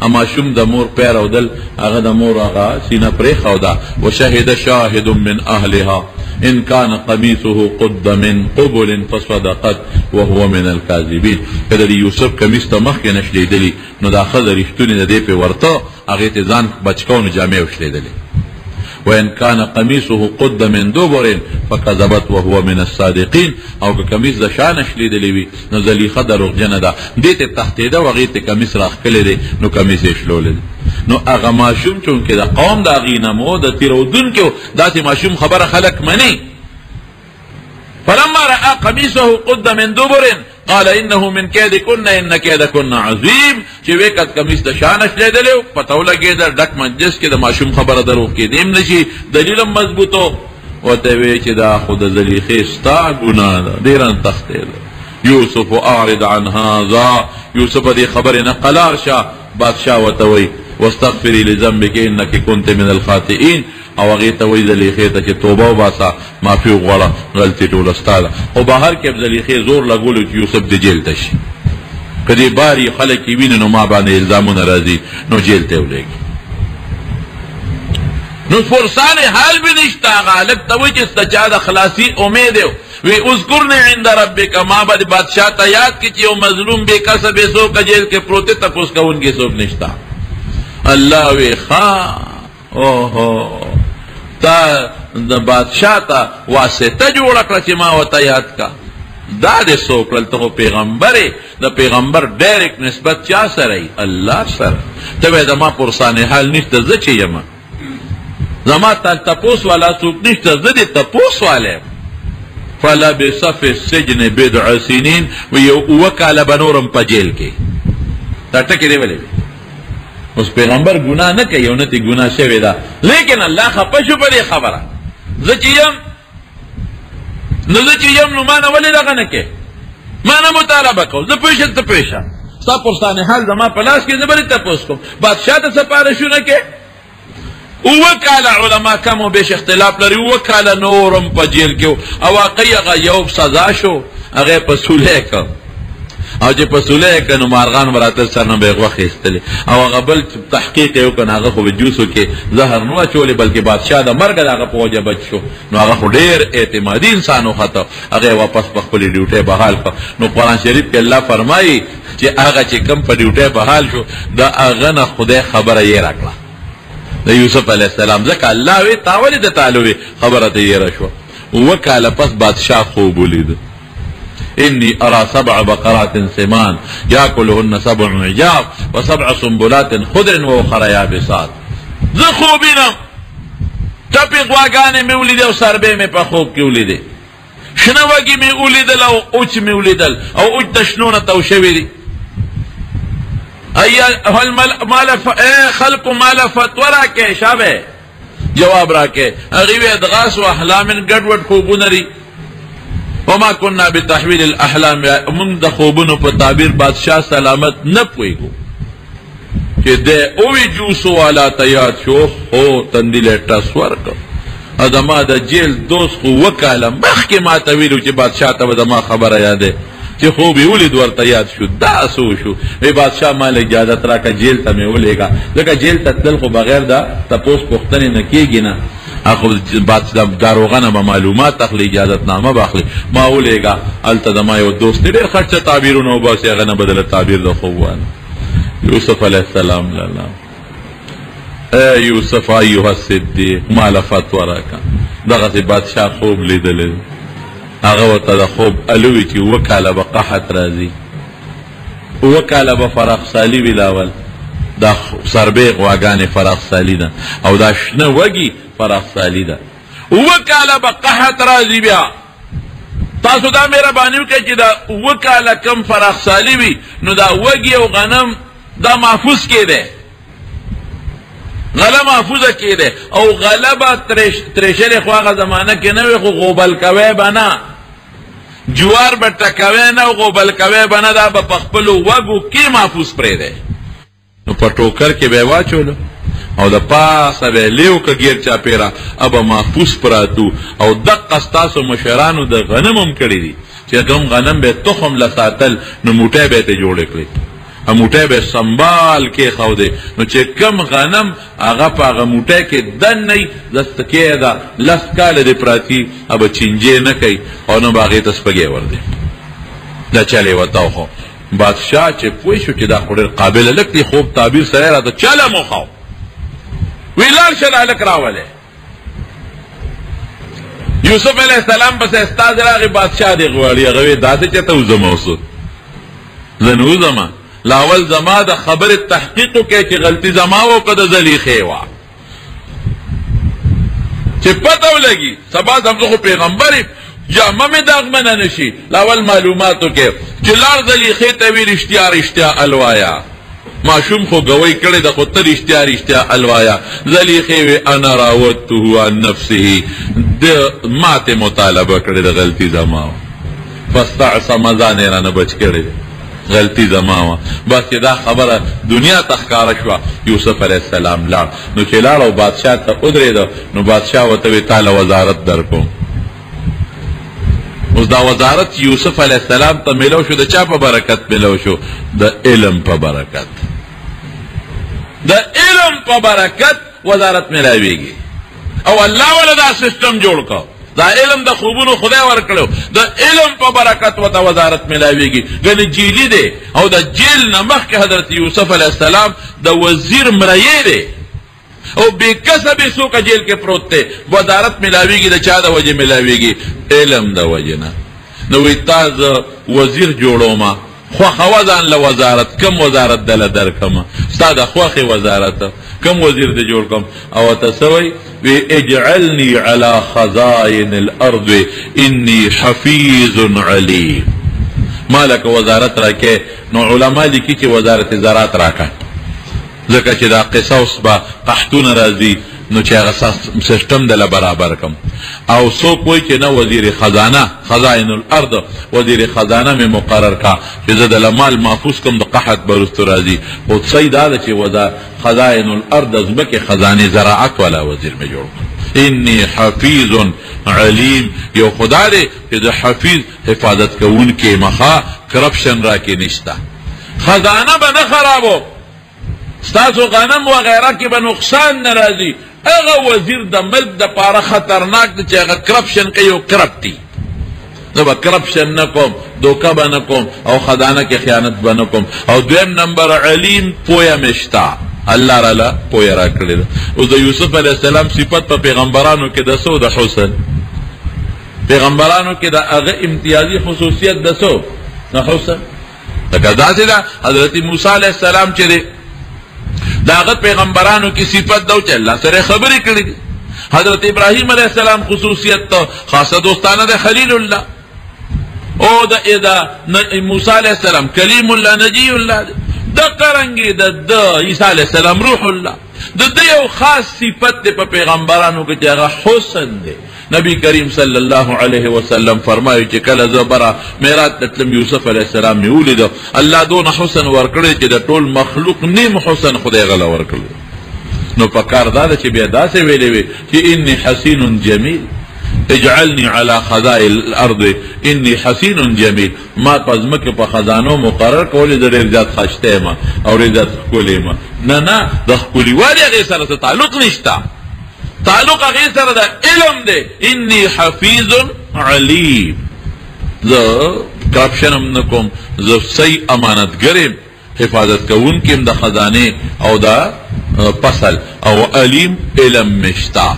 Speaker 2: ماشوم د مور پیر او دل، هغه د مور هغه سینه پرېښوده. وشهد شاهد من اهلها ان كان قميصه قد من قبل فصدقت وهو من الكاذبين. که د یوسف کمیس ته مخکې نه شلېدلي نو دا ښځه رښتونې د دې پې ورته، هغې ته ځان بچ کو، نو جامې وشلېدلې. وان كان قميصه قد من دبر فكذبت وهو من الصادقين. او که کمیس د شا نه شلېدلی وي نو زلیخه دروغجنه ده، دې ته تښتېده او هغې ته کمیس راښکلی دی نو کمیس یې شلولی دی. نو هغه ماشوم چونکې د قوم د هغې نه مو د تېرودونکي داسې ماشوم خبره خلک مني. فلما رأى قميصه قد من دبر قال انه من كيدكن ان كيدكن عظيم. چې وکړ کمیس د شان شلېدلی پته ولګېده، ډک مجلس کې د ماشوم خبره دروغ کېدی هم نه شي، دلیل هم مضبوطو. ورته ویې چې دا خو د زلیخې ستا ګناه ده، ډېره تښتېده. یوسف اعرض عن هذا، یوسف دې خبرې نه قلار شه. بادشاه ورته وایي واستغفري لذنبك انك كنت من الخاطئين. او هغې ته وایي زلیخې ته چې توبه وباسه، معافي وغواړه، غلطي ټوله ستا ده. خو بهر کې زلیخې زور لګولو چې یوسف دې جیل ته شي، که دې باري خلک یې ویني نو ما باندې الزامونه راځي، نو جیل ته یې ولېږي. نو فرسان حال به نشته. هغه هلک ته وایي چې د چا د خلاصي امید دی، وی اذکرني عند ربک، ما به بادشاه ته یاد کړي چې یو مظلوم بې کسه بې څوکه جیل کې پروت دی، تپوس کوونکی څوک نشته. الله وی ښه، اوهو، تا د بادشاه ته واسطه جوړه کړه چې ما ورته یاد کړه. دا دې څه وکړل؟ ته خو پیغمبر یې، د پیغمبر ډایرکټ نسبت چا سره یې؟ الله سره. ته وایې زما پرسان حال نشته، زه چې یم، زما تپوس والا څوک نشته، زه دې تپوس والا یم. فلبث فی السجن بضع سنین، یو اووه کاله به نور هم په جیل کې. دا ټکی دی ولې؟ اوس پیغمبر ګناه نه کوي او نه ترې ګناه شوې ده، لیکن الله خفه شو په دې خبره. زه چې یم نو زه چې یم نو ما نه ولې دغه نه کوې، ما نه مطالبه کوو، زه پوه شم ته پوه شه، ستا پرسان حال زما په لاس کې، زه به دې تپوس کوم، بادشاه ته سفارشونه کوې. اووه کاله علما کم و بیش اختلاف لري، اووه کاله نور هم په جیل کې او واقعي هغه یو سزا شو، هغه په سولې کړ، او چې په سولې کړ نو مارغان به راتلل سر نه به یې غوښې ایستلې، او هغه بل تحقیق یې وکړ، هغه خو به جوسو کې زهر نه اچولې، بلکې بادشاه د مرګه د هغه په وجه بچ شو. نو هغه خو ډېر اعتمادي انسان وخته، هغه یې واپس په خپلې ډیوټۍ بحال کړ. نو قرآن شریف کې الله فرمایي چې هغه چې کم په ډیوټۍ بحال شو، د هغه نه خدای خبره یې راکړه د یوسف علیه السلام، ځکه الله وی تا ولې د تعالو خبره ته یې راشوه. اووه کاله پس بادشاه خوب ولید، انی ارى سبع بقرات سمان یاکلهن سبع عجاف وسبع سنبلات خضر واخر یابسات. زه خوب وینم، ټپې غواګانې مې ولیدې او سربې مې په خوب کې ولیدې، شنه وږي مې ولیدل او اوچ مې ولیدل، او اوچ د شنو نه تو شوي دي. خلق مال فتوا راکې، شابه جواب راکې. هغې وی ادغاث و احلام ګډوډ خوبونه دي، وما كنا بتحویل الاحلام، موږ د خوبونو په تعبیر بادشاه سلامت نه پوهېږو. چې دی اووی جوسو والا ته یاد شو، هو تندي له ټس ورکړ. زما د جیل دوست خو اووه کاله مخکې ما ته ویلو چې بادشاه ته به زما خبره یاده، چې خوب یې ولید ورته یاد شو. دا څه وشو؟ وی بادشاه ما له اجازت راکړه جیل ته مې ولېږه، ځکه جیل ته تلل خو بغیر د تپوس پوښتنې نه کېږي نه، خو داروغه نه به معلومات اخلي، اجازتنامه به اخلي. ما ولېږه، هلته زما یو دوست دی ډېر ښه تعبیرونه وباسي، هغه نه بدله تعبیر د خوب وانه. یوسف علیه السلام لالا، ای یوسف ایها الصدیق، ما له فتوا راکړه. دغسې بادشاه خوب لیدلی، هغه ورته د خوب الوي چې اووه کاله به قحط راځي، اووه کاله به فراخسالي وي. لاول دا سربې غواګانې فراخسالي ده، او دا شنه وږي فراخسالي ده. اووه کاله به قحط راځي. بیا تاسو دا مهرباني وکړئ چې دا اووه کاله کم فراخسالي وي، نو دا وږي او غنم دا محفوظ کېدی، غله محفوظه کېده، او غله به تریشلې خو هغه زمانه کې نه وي، خو غوبل کوی به نه، جوار به ټکوی نه، غوبل کوی به نه، دا به په خپلو وږو کې محفوظ پرېږدی. نو په ټوکر کې به یې واچولو او د پاسه به یې لیو که ګیر چاپېره به محفوظ پراتو. او دقه ستاسو مشرانو د غنم هم کړي دي چې کوم غنم به تخم له ساتل، نو موټی به یې ترې جوړې کړې، موټی به سنبال کېښودې، نو چې کم غنم هغه په هغه موټی کې دننه وي، داسې کېږده لس کاله دې پراتي، به چینجې نه کوي او نه به هغې ته سپږی وردی. دا چلې ورته وخو. بادشاه چې پوه شو چې دا خو ډېر قابل هلک دی، خوب تعبیر سره یې راته چله مو خو وی لاړ شه دا هلک راولې. یوسف علیه السلام پسې استاد راغی، بادشاه دې غواړي. هغه وی داسې چېرته وځم اوس؟ زه نه وځم، لاول زما د خبرې تحقیق وکړئ چې غلطي زما وه که د زلیخې وه، چې پته ولګي سبا زه خو پیغمبر یم، جامه مې داغمنه نه شي. لاول معلومات وکړئ چې لاړ زلیخې ته وی رښتیا رښتیا الوایا، ماشوم خو ګوی کړې ده خو ته رښتیا رښتیا الوایا. زلیخې وی انا راودته عن نفسه، د ماته مطالبه کړې ده غلطي زما وه، فاستعصم، ځان یې رانه بچ کړی دی. غلطي زما وه. بس چې دا خبره دنیا ته ښکاره شوه، یوسف علیه السلام لاړ. نو چې لاړ او بادشاه ته ودرېده، نو بادشاه ورته وایي تا له وزارت درکوم. اوس دا وزارت یوسف علیه السلام ته میلو شو، د چا په برکت میلو شو؟ د علم په برکت. د علم په برکت وزارت میلاویږي. او الله ولا دا سیستم جوړ کړ، دا علم د خوبونو خدای ورکړو، د علم په برکت وته وزارت ملاویږي. ګنې جیلی دی، او د جیل نه مخکې حضرت یوسف علیه السلام د وزیر مریی دی، او بې کسه بې څوکه جیل کې پروت دی. وزارت ملاویږي د چا د وجې ملاویږي؟ علم د وجې نه. نو وایي تا زه وزیر جوړومه، خوښه وه ځان له وزارت، کم وزارت دله درکړم، ستا د خوښې وزارت کم وزیر دې جوړ کړم. او ورته څه وایي؟ وی اجعلني على خزائن الارض اني حفیظ علیم. ما لکه وزارت راکې. نو علما لیکي چې وزارت زراعت راکړه، ځکه چې دا قصه اوس به قحطونه راځي، نو چې هغه سیستم دله برابر کم. او څوک وایي چې نه وزیر خزانه، خزائن الارض، وزیر خزانه مې مقرر کا چې زه دله مال محفوظ کم، د قحط به وروسته راځي. خو صحیح دا ده چې خزائن الارض د ځمکې خزانې زراعت والا وزیر مې جوړ کړ. انی حفیظ علیم. یو خدا دی چې د حفیظ حفاظت کوونکی مخه کرپشن راکې نشته، خزانه به نه خرابو، ستاسو غنم وغیره کې به نقصان نه راځي. هغه وزیر د ملک دپاره خطرناک دی چې هغه کرپشن کوي او کرپټ دی. زه به کرپشن نه کوم، دوکه به نه کوم، او خزانه کې خیانت به نه کوم. او دویم نمبر علیم، پوهه مې شته، الله راله پوهه راکړې ده. اوس د یوسف علیه السلام صفت په پیغمبرانو کې د څه؟ د حسن. پیغمبرانو کې د هغه امتیازي خصوصیت د څه؟ د حسن. لکه داسې ده حضرت موسی علیه السلام چې دی، د هغه پیغمبرانو کې صفت ده چې الله سره خبرې کړې دي. حضرت ابراهیم علیه السلام خصوصیت ته خاصه دوستانه ده خلیل الله، او د موسی علیه السلام کلیم الله نجی الله دی. دغه رنګې د عیسی علیه السلام روح الله. د دې یو خاص صفت دی په پیغمبرانو کې چې هغه حسن دی. نبی کریم صلی الله علیه وسلم فرمایي چې کله زه بره معراج ته تلم، یوسف علیه السلام مې ولید، الله دونه حسن ورکړی چې د ټول مخلوق نیم حسن خدای غله ورکړی. نو په کار دا ده چې بیا داسې ویلې وي چې انی حسین جمیل، اجعلني على خزائن الارض انی حسین جمیل. ما په ځمکې په خزانو مقرر کولې، زه ډېر زیات ښایسته یم او ډېر زیات ښکلی یم. نه نه، د ښکلیوالي هغې سره څه تعلق نشته، تعلق هغې سره د علم دی. انی حفیظ علیم، زه کرپشن هم نه کوم، زه صحیح امانتګر یم، حفاظت کوونکی یم د خزانې او د فصل، او علیم علم مې شته.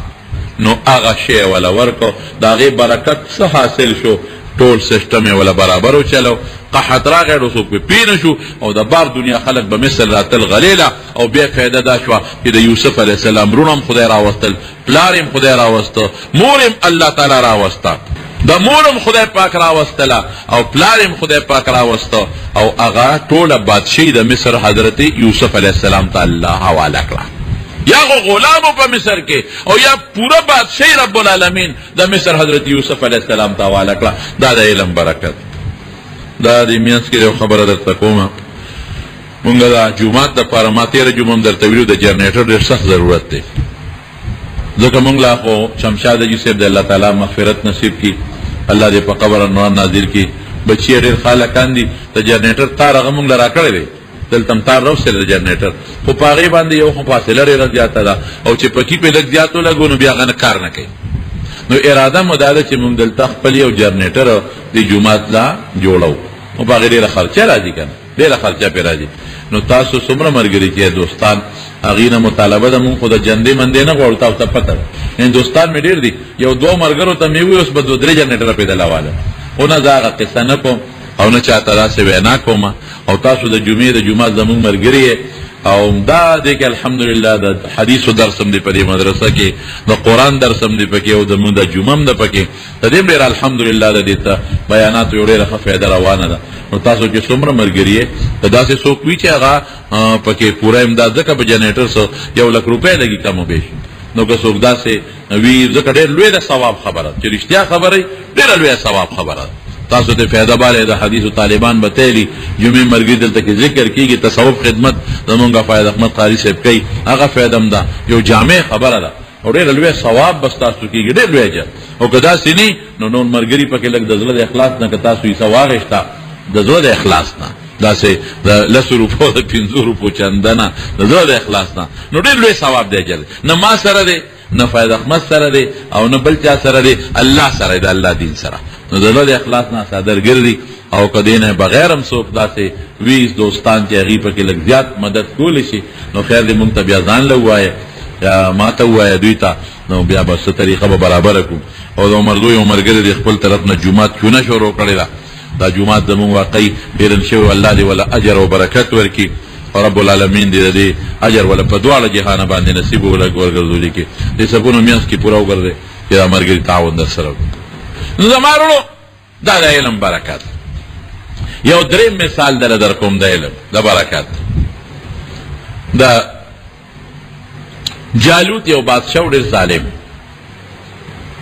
Speaker 2: نو هغه شی وله ورکړو، د هغې برکت څه حاصل شو؟ ټول سیستم یې وله برابر وچلو. قحط راغی، نو څوک پرې پوه نه شو، او د بار دنیا خلک به مصر راتل غلیله. او بیا فایده دا شوه چې د یوسف علیه السلام وروڼه هم خدای راوستل، پلار یې هم خدای راوسته، مور یې هم الله تعالی راوسته، د مور هم خدای پاک راوستله، او پلار یې هم خدای پاک راوسته، او هغه ټوله بادشاهي د مصر حضرت یوسف علیه السلام ته الله حواله کړه. یا خو غلامو په مصر کې، او یا پوره بادشاهي رب العالمین د مصر حضرت یوسف علیه السلام ته حواله کړه. دا د علم برکت. دا د مینځ کې یو خبره درته کومه، مونږ دا جومات دپاره، ما تېره جمعه هم درته ویلو، د جنریټر ډېر سخت ضرورت دی. ځکه مونږ لا خو شمشاد حاجي صاحب د الله تعالی مغفرت نصیب کړي، الله دې په قبر انوار نازل کړي. بچي یې ډېر ښه هلکان دي، د جنریټر تار هغه مونږ له راکړی دی، دلته هم تار راوستی دی د جنریټر، خو په هغې باندې یو خو فاصله ډېره زیاته ده، او چې پکې پې لږ زیات ولګو نو بیا هغه نه کار نه کوي. نو اراده مو دا ده چې مونږ دلته خپل یو جنریټر د جومات لا جوړو، خو په هغې ډېره خرچه راځي که نه، ډېره خرچه پرې راځي. نو تاسو څومره ملګري چې دوستان هغې نه مطالبه ده، مونږ خو د جندې مندې نه غواړو، تاسو ته پته ده. یعنې دوستان مې ډېر دي، یو دوو ملګرو ته مې وویل اوس به دوه درې جنریټره پرې دله والم، خو نه زه هغه قصه نه کوم او نه چاته داسې وینا کوم. او تاسو د جمعې د جومات زموږ ملګري یې، او دا دې کې الحمدلله د حدیثو درس هم دی په دې مدرسه کې، د قرآن درس هم دی پکې، او د مونږ د جمعه هم ده پکې. د دې ډېر الحمدلله د دې ته بیاناتو یو ډېره ښه فایده روانه ده. نو تاسو چې څومره ملګري یې، که داسې څوک وي چې هغه پکې پوره امداد، ځکه په جنریټر څه 1 لک روپۍ لګي کم و بیش، نو که څوک داسې وي، ځکه ډېر لوی د ثواب خبره ده، چې رښتیا خبره وي، ډېره لویه ثواب خبره ده. تاسو ته فایده باندې د حدیث طالبان به تیلی جمعې مرګي دلته کې ذکر کیږي. تصوف خدمت زمونږه فائد احمد قاری صاحب کوي، هغه فایده هم ده، یو جامع خبره ده او ډېر لوی ثواب بس تاسو کیږي، ډېر لوی اجر. او که داسې نه نو نور مرګري پکې لږ د زړه د اخلاص نه که تاسو یې څه واغېسته د زړه د اخلاص نه، داسې د لسو روپو د پنځو روپو چنده نه، د زړه د اخلاص نه، نو ډېر لوی ثواب دی اجر. نه ما سره دی، نه فائد احمد سره دی، او نه بل چا سره دی، الله سره دی، الله دین سره. نو د زړه د اخلاص نه صادر ګرځي. او که دې نه بغیر هم څوک داسې وي دوستان چې هغوی پکې لږ زیات مدد کولی شي، نو خیر دې مونږ ته بیا ځان له ووایه یا ما ته ووایه دوی ته، نو بیا به څه طریقه به برابره کړو. او د عمر دوی یو ملګری دی خپل طرف نه جومات چونه شروع کړې ده. دا جومات زموږ واقعي پیرن شوی، الله دې ولا اجر او برکت ورکړي او رب العالمین دې د دې اجر ولا په دواړه جهانه باندې نصیب ورګرځولي کې دې سپونو میانس کې پوره وګرځي چې دا ملګري تعاون در سره وکړي. نو زما وروڼو دا د علم برکت. یو دریم مثال دله در کوم د علم د برکت. د جالوت یو بادشاه ډېر ظالم،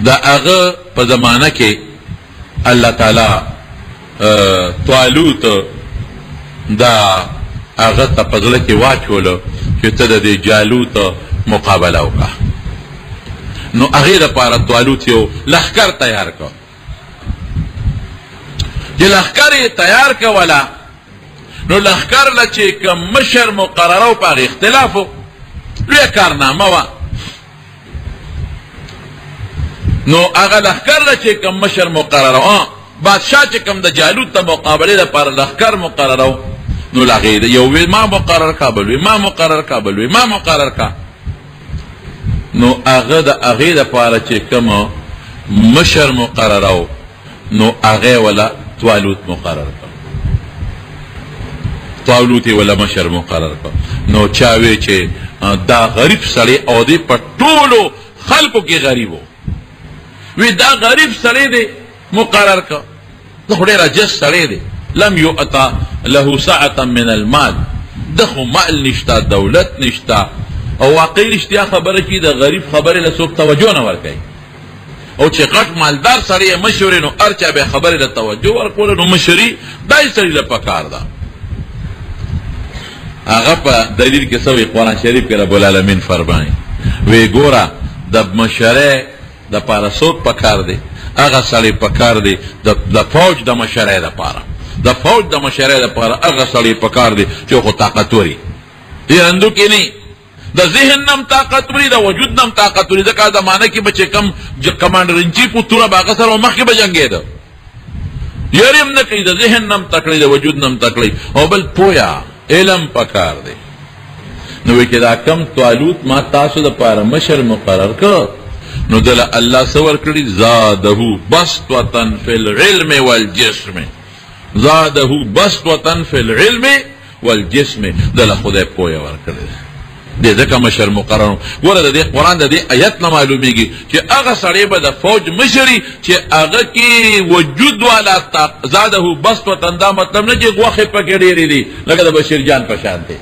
Speaker 2: د هغه په زمانه کې الله تعالی طالوت دا هغه ته په زړه کې واچولو چې ته د دې جالوت مقابله وکړه. نو هغې دپاره طالوت یو لښکر تیار کړ. چې لښکر یې تیار کوله نو لښکر له چې کوم مشر مقرره و په هغې اختلاف و، لویه کارنامه وه. نو هغه لښکر له چې کوم مشر مقرره و، بادشاه چې کوم د جالوت د مقابلې دپاره لښکر مقرره و، نو له هغې یو وی ما مقرر کا، بل وی ما مقرر کا، بل وی ما مقرر کا. نو هغه د هغې دپاره چې کوم مشر مقرره و نو هغې وله طالوت مقرر کړ، طالوت یې وله مشر مقرر کړ. نو چا وی چې دا غریب سړی او دی په ټولو خلکو کې غریب و، وی دا غریب سړی دی مقرر کړ، دا خو ډېر عاجز سړی دی، لم یؤتا له سعة من المال، ده خو مال نشته، دولت نشته. او واقعي رښتیا خبره چې د غریب خبرې له څوک توجه نه ورکوي، او چې غټ مالدار سړی یې مشر نو هر چا به خبرې له توجه ورکوله، نو مشري دای سړي له پکار ده. هغه په دلیل کې څه وایي؟ قرآن شریف کې رب العالمین فرمایي وی ګوره د مشرۍ دپاره څوک پکار دی؟ هغه سړی پکار دی د فوج د مشرۍ دپاره، د فوج د مشرۍ دپاره هغه سړی پکار دی چې خو طاقتوري یرندو کې نه، د ذهن نم طاقتوري، د وجود نم طاقتوري. ځکه زمانه کې به چې کوم کمانډر ان چیف و توره به هغه سره مخکې به جنګېده، یاري هم نه کوي، د ذهن نم تکړی، د وجود نم تکړی، او بل پویا علم پکار دی. نو وی چې دا کم طالوت ما تاسو دپاره مشر مقرر کړ، نو دله الله څه ورکړي؟ زاده بسطة فی العلم والجسم، زاده بسطة فی العلم والجسم، دله خدای پوهه ورکړې ده، دې ځکه مشر مقرر. ګوره د دې قرآن د دې آیت نه معلومیږي چې هغه سړی به د فوج مشري چې هغه کې وجود والا زاده بسطة، دا مطلب نه چې غوښې پکې ډېرې دي لکه د بشیر جان په شان دی،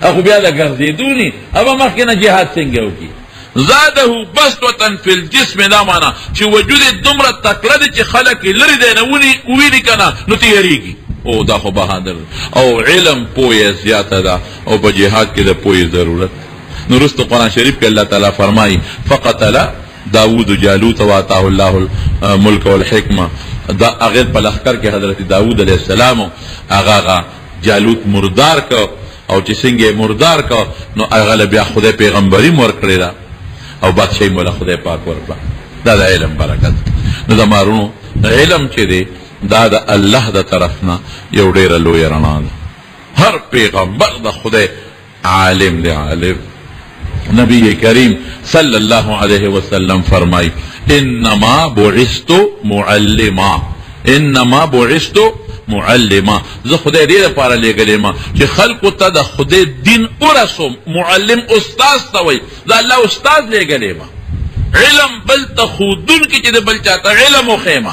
Speaker 2: هغه بیا د ګرځېدو ني، هغه مخکې نه جهاد څنګه وکړي؟ زاده بسطة فی الجسم، دا معنا چې وجود یې دومره تکړه دی چې خلک یې لرې دی نه وویني که نه نو تېرېږي. او دا خو بهادر او علم پوهه زیاته ده، او په جهاد کې د پوهې ضرورت. نو وروسته قرآن شریف کې الله تعالی فرمایي فقتل داود جالوت واتاه الله الملک والحکمه. دا هغې په لښکر کې حضرت داود علیه السلام هغه جالوت مردار کړ، او چې څنګه یې مردار کړ نو هغه له بیا خدای پیغمبري هم ورکړې ده او بادشاهي مو له خدای پاک ورکړه. دا د علم برکت. نو زما وروڼو علم چې دی دا د الله د طرف نه یو ډېره لویه رڼا ده. هر پیغمبر د خدای عالم دی، عالم. نبی کریم صلی الله علیه وسلم فرمای انما بعثت معلما، انما بعثت معلما، زه خدای دې لپاره لېږلی ما چې خلکو ته د خدای دین ورسوم. معلم استاد ته وایي، د الله استاد لېږلی ما، علم بل ته ښودونکي چې د بل چا ته علم وښیم،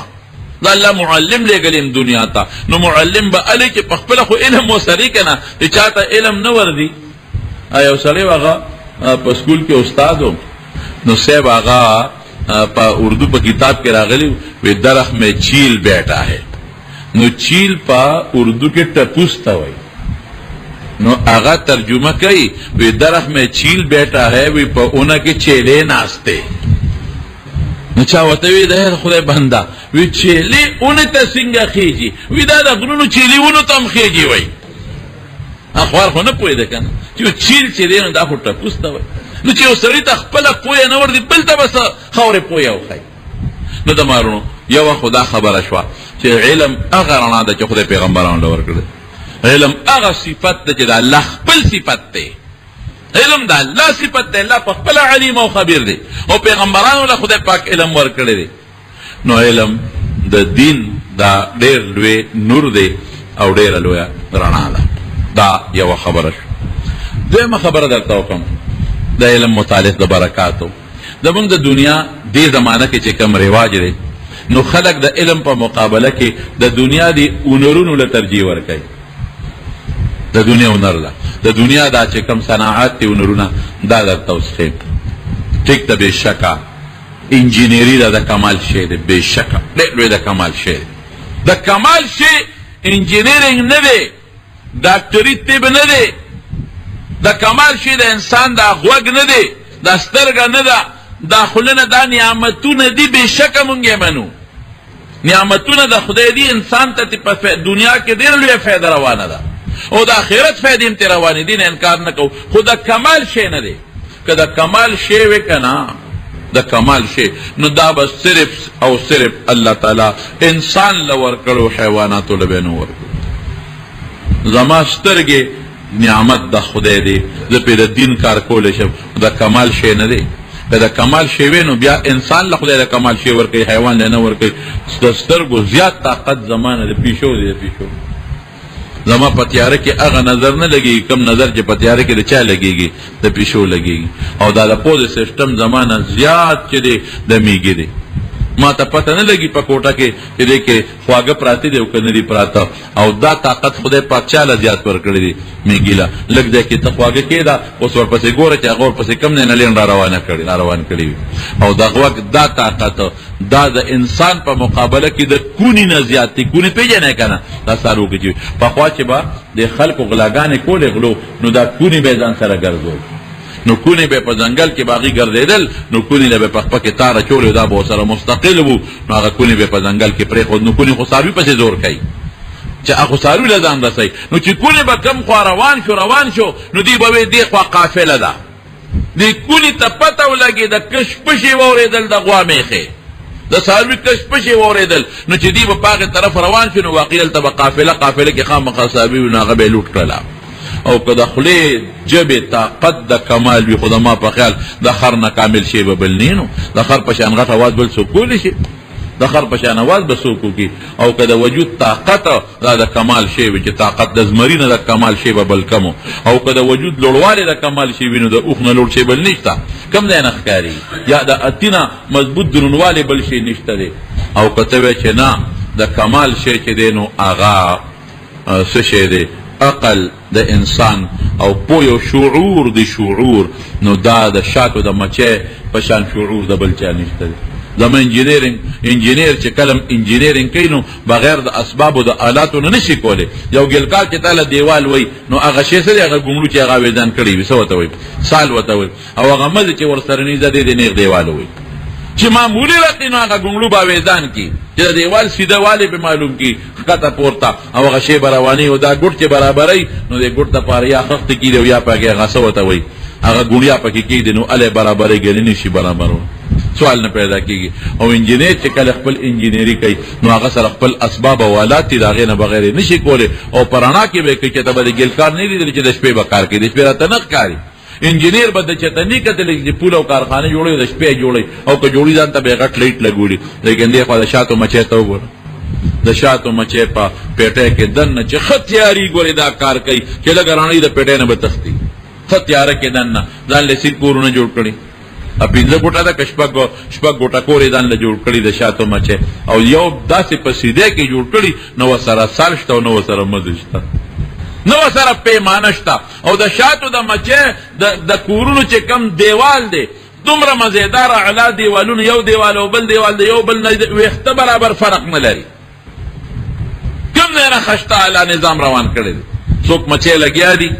Speaker 2: د الله معلم لېږلی یم دنیا ته. نو معلم به هلې چې په خپله خو علم ورسره که نه، چې چا ته علم نه ورځي. یو سړی هغه په سکول کې استاد و، نو صاحب هغه په اردو په کتاب کې راغلی وی درخت میں چیل بیٹھا ہے. نو چیل په اردو کې ټپوس ته وایي. نو هغه ترجمه کوي وی درخت میں چیل بیٹھا ہے، وی په اونه کې چیلې ناشته. نو چا ورته وی د خدای بنده وی چیلې اونه ته څنګه خېږي؟ وی دا د غرونو چیلې ونو ته هم خېږي. وایي اخوار خو نه پوهېده که نه چې چیل چې دی نو دا خو ټپوس ته وایي. نو چې یو سړي ته خپله پوهه نه ورځي بل ته به څه خاورې پوهه وښایي. نو د مارونو یوه خو دا خبره شوه چې علم هغه رڼا ده چې خدای پیغمبرانو له ورکړی. علم هغه صفت ده چې د الله خپل صفت دی. علم د الله صفت دی، الله په خپله علیم او خبیر دی او پیغمبرانو له خدای پاک علم ورکړی دی. نو علم د دین دا ډېر لوی نور دی او ډېره لویه رڼا ده. دا یوه خبره شوه. دویمه خبره درته وکړم د علم متعلق د برکاتو. زمونږ د دنیا دې زمانه کې چې کوم رواج دی نو خلک د علم په مقابله کې د دنیا د هنرونو له ترجیح ورکوي. د دنیا هنر له د دنیا دا چې کوم صناعات دي هنرونه دا درته اوس ښیم. ټیک ده، بېشکه انجینری دا د کمال شی دی، بېشکه ډېر لوی د کمال شی دی. د کمال شی انجینرینګ نه دی، ډاکټري طب نه دی. د کمال شی د انسان دا غوږ نه دی، دا سترګه نه ده، دا خوله نه، دا نعمتونه دي. بېشکه مونږ یې منو، نعمتونه د خدای دي. انسان ته په دنیا کې ډېره لویه فایده روانه ده او د آخرت فایدې هم ترې روانې دي، نه انکار نه کوو، خو د کمال شی نه دی. که د کمال شی وي که نه د کمال شی، نو دا به صرف او صرف الله تعالی انسان له ورکړو، حیواناتو له به نه ورکړو. زما سترګې نعمت د خدای دی، زه پرې د دین کار کولی شم، د کمال شی نه دی. که د کمال شی وي نو بیا انسان له خدای د کمال شی ورکوي، حیوان له نه ورکوي. د سترګو زیات طاقت زما نه د پیشو دی. د پیشو زما په تیاره کې هغه نظر نه لګېږي کوم نظر چې په تیاره کې د چا لګېږي، د پیشو لګېږي. او دا د پوزې سیسټم زما نه زیات چې دی د میږي دی. ما ته پته نه لګي په کوټه کې چې دې کې خواږه پراته دي او که نه دي پراته. او دا طاقت خدای پاک چا له زیات ورکړی دی؟ میږي له. لږ ځای کې ته خواږه کېده، اوس ورپسې ګوره چې هغه ورپسې کم نه لین را روانه کړي، را روان کړي وي. او د غوږ دا طاقت دا د انسان په مقابله کې د کونې نه زیات دی. کونې پېژنې که نه؟ دا څاروو کې چې پخوا چې به د خلکو غلاګانې کولې غلو، نو دا کونې به یې ځان سره ګرځول. نو کونې به په ځنګل کې باغي ګرځېدل، نو کونې له به په خپه کې تار اچولې، دا به ورسره مستقل وو. نو هغه کونې به په ځنګل کې پرېښود. نو کونې خو څاروي پسې زور کوي چې هغه څاروي له ځان رسوي. نو چې کونې به کم خوا روان شو روان شو، نو دوی به وایي دې خوا قافله ده. دې کونې ته پته ولګېده، کش پشې واورېدل د غوا مېښې، د څاروي کش پشې واورېدل. نو چې دوی به په هغې طرف روان شو، نو واقعي هلته به قافله، قافله کې خامخا څاروي وي، نو هغه به یې لوټ کړله. او که د خولې ژبې طاقت د کمال وي، خو د ما په خیال د خر نه کامل شی به بل نه. نو د خر په شان غټ اواز بل څوک کولی شي؟ د خر په شان اواز به څوک وکړي؟ او که د وجود طاقت دا د کمال شی وي چې طاقت د زمري نه د کمال شی به بل کم، او که د وجود لوړوالی د کمال شی وي، نو د اوښ نه لوړ شی بل نشته، کم ځای نه ښکاري، یا د اتینه مضبوط درونوالی بل شی نشته دی. او که ته وایې چې نه د کمال شی چې دی نو هغه څه شی دی؟ عقل د انسان او پوه او شعور دی. شعور نو دا د شاتو د مچۍ په شان شعور د بل چا نشته دی. زما انجینر چې کلم انجینرینګ کوي نو بغیر د اسبابو د آلاتو نه نشي کولی. یو ګلکار چې تاله دیوال وای نو هغه شی څه دی؟ هغه ګونګړو چې هغه ویدان کړی وي، څه ورته وایي؟ سال ورته وایي. او هغه مزه چې ورسره نیزه دی د نیغ دیوال وایي. چې معمولي راکړي نو هغه ګونګړو به ویدان کړي چې د دیوال سیده والی به معلوم کړي ښکته پورته، او هغه شی به رواني. او دا ګوټ چې برابروي نو د ګوټ دپاره یا خښتې کېږي او یا پکې هغه څه ورته وایي، هغه ګوڼیا پکې کېږدي، نو هلی برابرېږي، نه شي برابرول، سوال نه پیدا کېږي. او انجینر چې کله خپل انجینري کوي نو هغه سره خپل اسباب او آلات دي، د هغې نه بغیر یې نه شي کولی. او په رڼا کې به یې کوي چې ته به د ګلکار نه لیدلی چې د شپې به کار کوي، د شپې راته نه ښکاري. انجینر به د چته نه کتلی چې پول او کارخانه جوړوي، د شپې جوړوي، او که جوړوي ځان ته به یې غټ لایټ لګولي. لیکن دې خوا د شاتو مچۍ ته وګوره، د شاتو مچۍ په پېټۍ کې دننه چې ښه تیاري ګورې دا کار کوي چې لږه رڼۍ د پېټۍ نه به تښتي، ښه تیاره کې دننه ځان له سیخ کورونه جوړ کړي. پنځه ګوټه ده که شپږ ګوټه کور یې ځان له جوړ کړي د شاتو مچۍ، او یو داسې په سیده کې جوړ کړي، نه ورسره سال شته او نه ورسره مزه شته، نه ورسره پیمانه شته. او د شاتو د مچۍ د کورونو چې کم دیوال دی دومره مزیدار اعلی دیوالونه، یو دیوال او بل دیوال د یو بل نه ویښته برابر فرق نه لري. کوم ځای نه خشته اعلی نظام روان کړی دی. څوک مچۍ لګیا دي،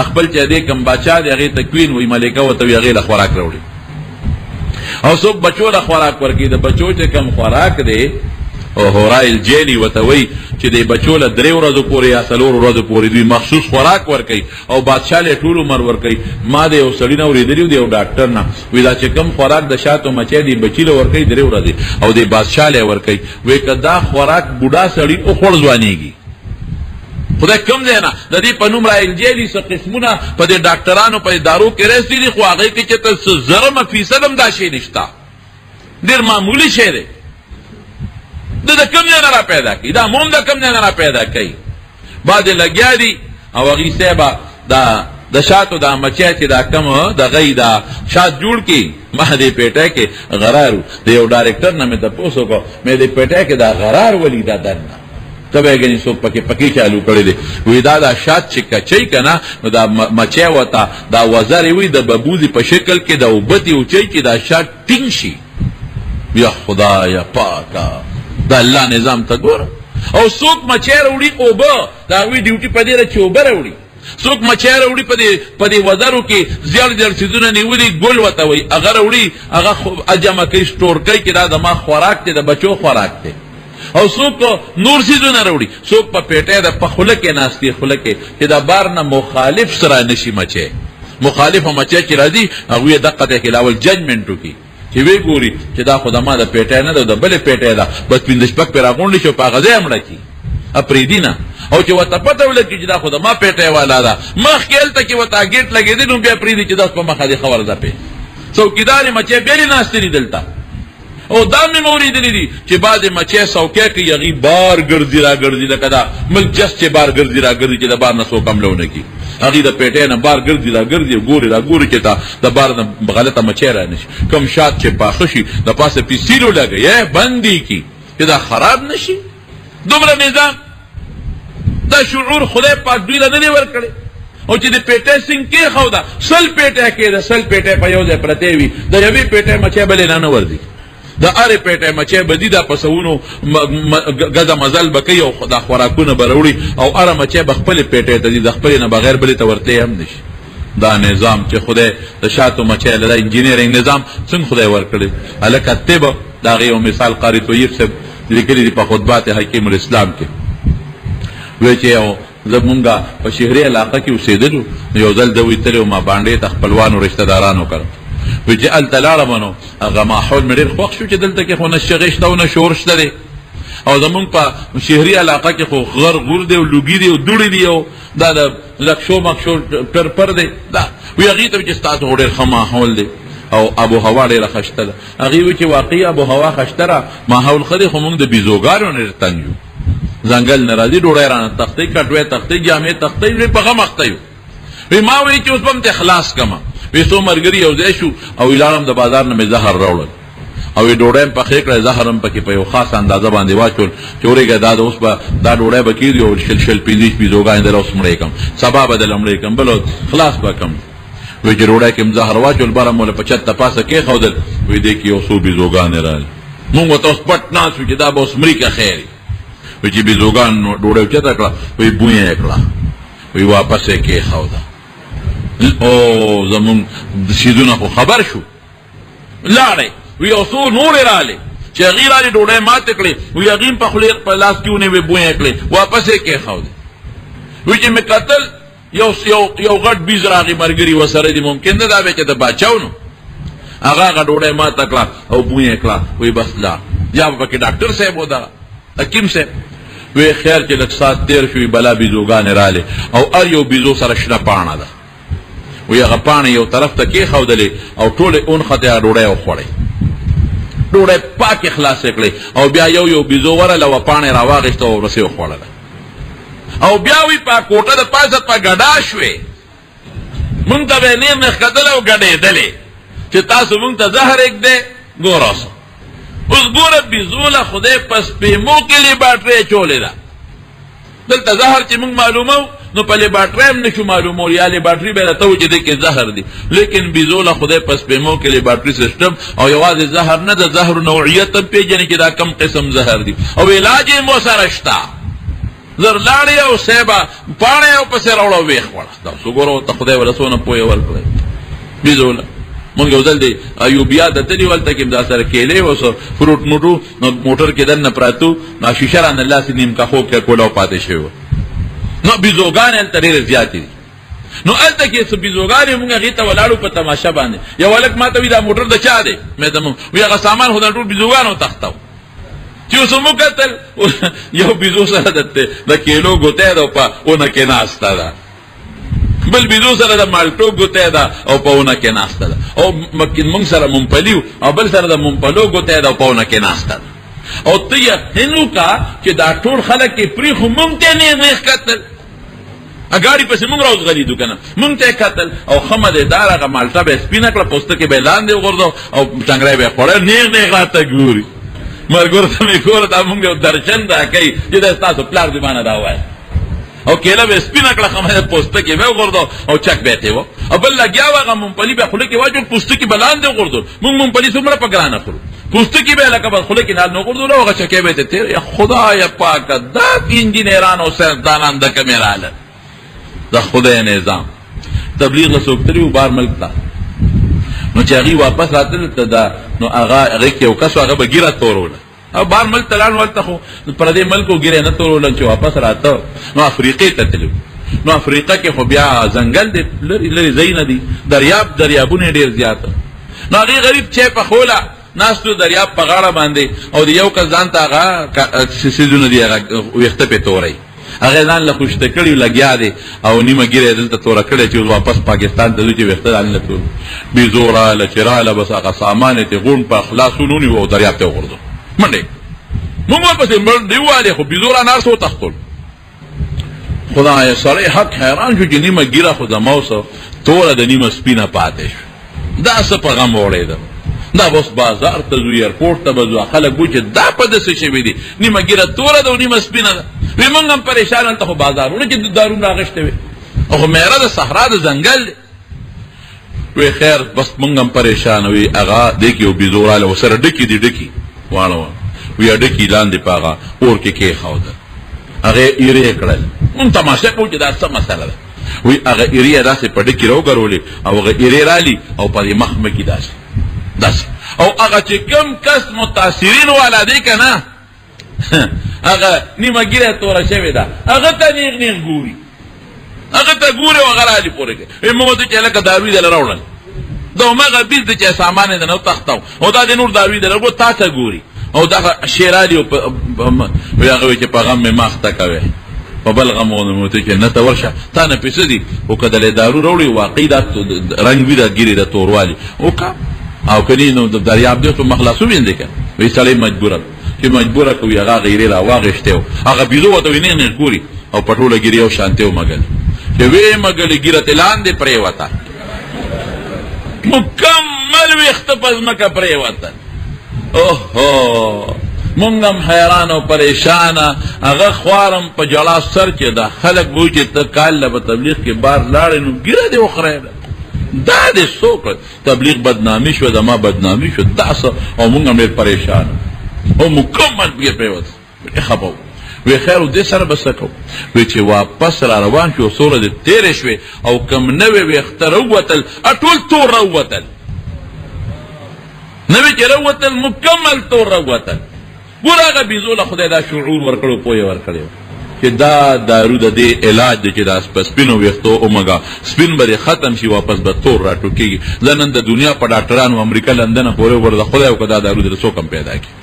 Speaker 2: خپل چې دی کوم باچا دی هغې ته کوین وایي، ملکه ورته وایي، هغې له خوراک راوړي. او څوک بچو له خوراک ورکوي، د بچو چې کوم خوراک دی او هورایل جیلی ورته وایي چې د بچو له 3 ورځو پورې یا 4 ورځو پورې دوی مخصوص خوراک ورکوي او بادشاه له ټول عمر ورکوي. ما د یو سړي نه اورېدلي د یو ډاکټر نه، وایي دا چې کوم خوراک د شاتو مچۍ دی بچي له ورکوي 3 ورځې او د بادشاه له ورکوي، وایي که دا خوراک بوډا سړي وخوړ ځوانېږي. خدای کوم ځای نه د دې په نوم رایل جیلي څه قسمونه په دې ډاکټرانو په ادارو کې رسېدلي، خو هغې کې چې ته څه زرمه فیصد هم دا شی نشته، ډېر معمولي شی دی. ده د کوم ځای نه را پیدا کوي؟ دا موم د کوم ځای نه را پیدا کوي؟ بعضې لګیا دي او هغوی صاحبه دا د شاتو دا مچۍ چې دا کوم دغه یې دا شات جوړ کړي، ما دې پېټۍ کې غرار و، د یو ډایرکټر نه مې تپوس وکړ، مې دې پېټۍ کې دا غرار ولي دا دننه؟ ته به یې ګنې څوک پکې چالو کړی دی. وایي دا دا شات چې کچوي که نه، نو دا مچۍ ورته دا وزرې وي د ببوزي په شکل کې دا اوبه ترې وچوي چې دا شات ټینګ شي. یا خدایا پاکه، دا الله نظام ته ګوره. او څوک مچۍ راوړي اوبه، د هغوی ډیوټي په دې ده چې اوبه راوړي. څوک مچۍ راوړي په دې وزرو کې زیړ زیړ څیزونه نیولي، ګل ورته وایي، هغه راوړي، هغه اجمه کوي، سټور کوي چې دا د ما خوراک دی، د بچو خوراک دی. او څوک نور څیزونه راوړي، څوک په پېټۍ د په خوله کې ناست دي، خوله کې چې د بار نه مخالف سره نشي مچۍ، مخالفه مچۍ چې راځي هغوی یې دقه دی کې لاول ججمنټ وکړي چې ویې ګوري چې دا خو د ما د پېټۍ نه ده، د بلې پېټۍ ده، بس 5 شپږ پرې راغونډې شي او په هغه ځای مړه کړي، پرېږدي نه. او چې ورته پته ولګي چې دا خو د ما پېټۍ والا ده، مخکې هلته کې ورته ګېټ لګېدلی نو بیا پرېږدي چې دا په مخه دې ښه ورځه پې. څوکیدارې مچۍ بېلې ناستې دي دلته. او دا مې اورېدلي دي چې بعضې مچۍ څوکۍ کوي، هغوی بار ګرځي را ګرځي، لکه دا ملک جس چې بار ګرځي را ګرځي چې د بار نه څوک حمله ونه کړي، هغوی د پېټۍ نه بار ګرځي را ګرځي او ګوري را ګوري چې تا د بار نه غلطه مچۍ را نه شي. کوم شات چې پاخه شي د پاسه پې سیل ولګوي، بند یې کړي چې دا خراب نه شي. دومره نظام دا شعور خدای پاک دوی له نه دی ورکړی. او چې د پېټۍ څنګه کېښوده، 100 پېټۍ کېده، 100 پېټۍ په یو ځای پرتې وي، د یوې پېټۍ مچۍ بلې نه نه ورځي، د هرې پېټۍ مچۍ به ځي، دا په سوونو ګزه مزل به کوي او دا خوراکونه به راوړي، او هره مچۍ به خپلې پېټۍ ته ځي، د خپلې نه بغیر بلې ته ورتلی هم نه شي. دا نظام چې خدای د شاتو مچۍ له دا انجینرینګ نظام څنګه خدای ورکړی. هلکه طب د هغې یو مثال قاري طیب صاحب لیکلي دي په خطبات حکیم الاسلام کې، وایي چې یو زمونږ په شهري علاقه کې اوسېدلو، یو ځل ده وایي تللی وم بانډې ته خپلوانو رشته دارانو کره، وایي چې هلته لاړم نو هغه ماحول مې ډېر خوښ شو چې دلته کې خو نه چغې شته او نه شور شته دی، او زمونږ په شهري علاقه کې خو غر غور دی او لوګي دی او دوړې دی او دا د لکشو مکشو پرپر دی. دا وایي هغې ته چې ستاسو خو ډېر ښه ماحول دی او اب و هوا ډېره ښه شته ده. هغې وایي چې واقعي اب و هوا ښه شته ده، ماحول ښه دی، خو مونږ د بیزوګانو نه ډېر تنګ یو، ځنګل نه راځي، ډوډۍ رانه تښتوي، کټوی تښتوي، جامې تښتوي، دوی په غم اخته یو. وایي ما وایي چې اوس به هم ترې خلاص کړم. وایي څو ملګري یو ځای شو او لاړم د بازار نه مې زهر راوړل او یې ډوډۍ هم پخې کړه، زهر هم پکې په یو خاصه اندازه باندې واچول چې ورېږه دا د اوس به دا ډوډۍ به کېږي او 20 20 25 بیزوګانې دله اوس مړې کړم، سبا به دله مړې کړم، بل خلاص به کړم. وایي چې ډوډۍ کې هم زهر واچول، بره مو له په چت د پاسه کېښودل، وایي دې کې یو څو بیزوګانې راغلې، مونږ ورته اوس پټ ناست یو چې دا به اوس مري که خیر وي. وایي چې بیزوګان ډوډۍ اوچته کړه، وایي بویه یې کړه، وایي واپس یې کېښوده. او زمونږ څیزونه خو خبر شو، لاړې. وایي یو څو نورې راغلې چې هغې راغلې ډوډۍ ماتې کړې، وایي هغې هم په خولې په لاس کې ونیوې، بویه یې کړې، واپس یې کېښودې. وایي چې مې کتل یو یو غټ بیز راغی، ملګري ورسره دي، ممکن نه دا به چې د باچا و، نو هغه هغه ډوډۍ ماته کړه او بویه یې کړه، وایي بس لاړ. یا به پکې ډاکټر صاحب و، دغه حکیم صاحب. وایي خیر چې لږ ساعت تېر شو، بلا بیزوګانې راغلې او هر یو بیزو سره شنه پاڼه ده، وایي هغه پاڼې یو طرف ته کېښودلې او ټولې اونښتې هغه ډوډۍ وخوړې، ډوډۍ پاکې خلاصې کړې، او بیا یو یو بیزو ورغله او پاڼې راواخیسته او ورسې وخوړله. او بیا وایي په کوټه د پاسه په ګډا شوې، مونږ ته به یې نېغ نېغ کتل او ګډېدلې چې تاسو مونږ ته زهر ږدئ، ګوره اوس اوس ګوره بیزو له خدای په سپېمو کې لیباټرۍ اچولې ده. دلته زهر چې مونږ معلومو نو په لیبارټري هم نشو معلومول، یا لیبارټري به راته وایي چې دې کې زهر دي، لیکن بیزو له خدای په سپېمو کې لیبارټري سیستم او یوازې زهر نه، د زهر نوعیت هم پېژني چې دا کم قسم زهر دي او علاج یې مو سره شته. زر لاړې او صاحبه پاڼه یې پسې راوړه ویې خوړه. تاسو ګوره ته خدای وله څونه پوهه ورکړی بیزو له. مونږ یو ځل دی ایوبیا ته تللي وو، هلته کې دا سره کیلې وو، څه فروټ موټو، نو موټر کې دننه پراتو، نو شیشه رانه لاس نیم کا خوب کې کولاو پاتې شوی وو. نو بیزوګانې هلته ډېرې زیاتې دي. نو هلته کې څه بیزوګانې مونږ هغې ته ولاړو په تماشه باندې. یو هلک ما ته وایي دا موټر د چا دی؟ مې ته مونږ وایي هغه سامان خو د ټول بیزوګانو تښتو. چې اوس مو کتل یو بیزو سره د کیلو ګوتی ده او په ونه کې ناسته ده، بل بیزو سره د مالټو ګوتی ده او په ونه کې ناسته ده، او مونږ سره ممپلی او بل سره د ممپلو ګوتی ده او په ونه کې ناسته ده. او ته یقین وکړه چې دا ټول خلک یې پرېښو، مونږ ته یې نېغ نېغ کتل، اګاډي پسې مونږ راوځغلېدو که نه، مونږ ته یې کتل او ښه مزېدار هغه مالټه به یې سپینه کړه، پوستکې به یې لاندې وغورځاوه او ټنګری به یې خوړی، نېغ نېغ راته ګوري. مرګور ته مې ګوره دا مونږ یو درشن دا کوي چې دا ستاسو پلار دې مانه دا وایي. او کیله به سپینه کړه، خمه پوستکې به وغورځاوه او چک به یې ترې وو. او بل لګیا و هغه ممپلي به خوله کې واچول، پوستکي به لاندې وغورځول. مونږ ممپلي څومره په ګرانه خورو، پوستکي به لکه بس خوله کې نه وغورځول او هغه چکې به یې ترې تېر. یا خدایه پاکه دا انجینران او ساینسدانان د کومې راغلل؟ د خدای نظام. تبلیغ له څوک تللي وو بار ملک ته، نو چې هغوی واپس راتلل ته دا نو هغه هغې کې یو کس و، هغه به ږیره توروله او بار ملک ته لاړ. هلته خو پردې ملک و، ږیره یې نه توروله. چې واپس راته نو افریقې ته تللي وو. نو افریقه کې خو بیا ځنګل دی، لرې لرې ځایونه دي، دریاب دریابونه یې ډېر زیات. نو هغې غریب چای پخوله، ناست و دریاب په غاړه باندې، او د یو کس ځان ته هغه څیزونه دي هغه ویښته پرې توروي، هغه ځان له خوشته کړي لګیا دی او نیمه ږیره یې دلته توره کړې چې اوس واپس پاکستان ته ځو چې ویښته ځان له تور. بیزو راله چې راله بس هغه سامان یې ترې غونډ په خلاصونو ونیو او دریاب ته وغورځو. منډې موږ ورپسې منډې ووهلې، خو بیزو رانه هر څه وتښتول. خدای سړی حق حیران شو چې نیمه ږیره خو زما اوس توره ده، نیمه سپینه پاتې شو، دا څه په غم وړېده. دا به اوس بازار ته ځو، ایرپورټ ته به ځو، خلک وایي چې دا په ده څه شوي دي، نیمه ږیره توره ده او نیمه سپینه ده. وایي موږ هم پریشان، هلته خو بازارونه کې دارون راغښتې وي، خو میره د صحرا د ځنګل دی. وی خیر بس موږ هم پریشان. وي هغه دې کې یو بیزو راغله ورسره ډکي دي، ډکي واڼه وه، وی ډکي لاندې په هغه اور کې کېښودل، هغه یې ایرې کړل. موږ تماشه کوو چې دا څه مسله ده. وی هغه ایرې یې داسې په ډکي راوګرولې او هغه ایرې رالي او په دې مخ مکي داسې داسې، او هغه چې کوم کس متاثرین والا دی که نه، هغه نیمه ږیره توره شوې ده، هغه ته نېغ نېغ ګوري، هغه ته ګوري او هغه رالي پورې کوي. وایي موږ ته چې هلکه داروي دله راوړل، دا هماغه بیز دی چې سامان یې درنه وتښتاوه او دا د نور داروي دله راوړل، تا ته ګوري او دغه شی رالي او وایي هغه وایي چې په غم مې مه اخته کوې، په بل غم مې ته چې نه ته ورشه، تا نه پې څه دي، خو که دلې دارو راوړي واقعي دا رنګ وي د ږیرې د توروالي وکړه، او که نه نو د دریاب دی ته مخ لاس ووینځې که نه. وایي سړی مجبوره چې مجبوره کوي، هغه غیرې را واغېستی و، هغه بیزو ورته وایي نېغ نېغ ګوري او په ټوله ږیرې یو شانتې ومږل، چې ویې مږلې ږیره ترې لاندې پرېوته، مکمل ویښته په ځمکه پرېوته. اوهو مونږ هم حیران او پریشان، هغه خوارم په جړا سر کې ده. خلک به وایي چې ته کال له په تبلیغ کې بار لاړې نو ږیره دې وخریله، دا دې څه وکړل؟ تبلیغ بدنامي شوه، زما بدنامي شوه، دا څه؟ او مونږ هم ډېر پریشان او مکمل پرې پرېوت، ډېر خفه وو. وی خیر دې سره به څه کوو؟ وی چې واپس را روان شو، څو ورځې تېرې شوې او کوم نوې ویښته راووتل، ټول تور راووتل، نوې چې راووتل مکمل تور راووتل. ګوره هغه بیزو له خدای دا شعور ورکړو، پوهه ورکړې چې دا دارو د دې علاج دی چې دا په سپینو ویښتو ومږه، سپین به دې ختم شي، واپس به تور راټوکېږي. زه نن د دنیا په ډاکټرانو امریکا لندن پورې وګوره، د خدای وکړه دا دارو دې څوک هم پیدا کړي.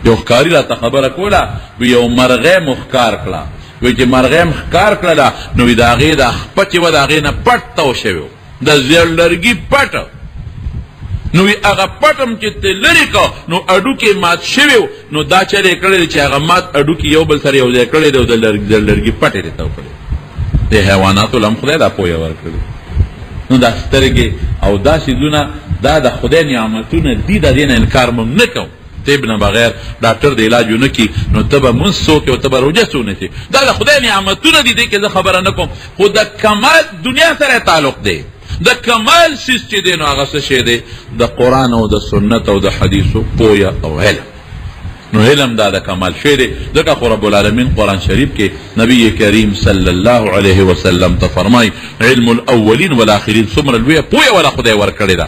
Speaker 2: یو ښکاري راته خبره کوله، وی یو مرغۍ مو ښکار کړه، وی چې مرغۍ مو ښکار کړله نو وی د هغې دا خپه چې وه د هغې نه پټ تاو شوی و، د زیړ لرګي پټ، نو وی هغه پټم چې ته لرې کړ نو هډوکی مات شوی و، نو دا چل یې کړی دی چې هغه مات هډوکي یو بل سره یو ځای کړی دی او د لرګي پټ یې تاو کړی. د حیواناتو له هم خدای دا پوهه ورکړې. نو دا سترګې او دا څیزونه دا د خدای نعمتونه دي، د دې نه انکار موږ نه کوو. طب نه بغیر ډاکټر د علاج نه کی، نو ته به مونځ څوک او ته به روژه څو نیسې. دا د خدای نعمتونه دي، دې کې زه خبره نه کوم، خو د کمال دنیا سره تعلق دی. د کمال څیز چې دی نو هغه څه شی دی؟ د قرآن او د سنت او د حدیثو پوهه او علم. نو علم دا د کمال شی دی، ځکه خو رب العالمین قرآن شریف کې نبی کریم صلی الله علیه وسلم ته فرمایي علم الاولین والآخرین، څومره لویه پوهه ولا خدای ورکړې ده.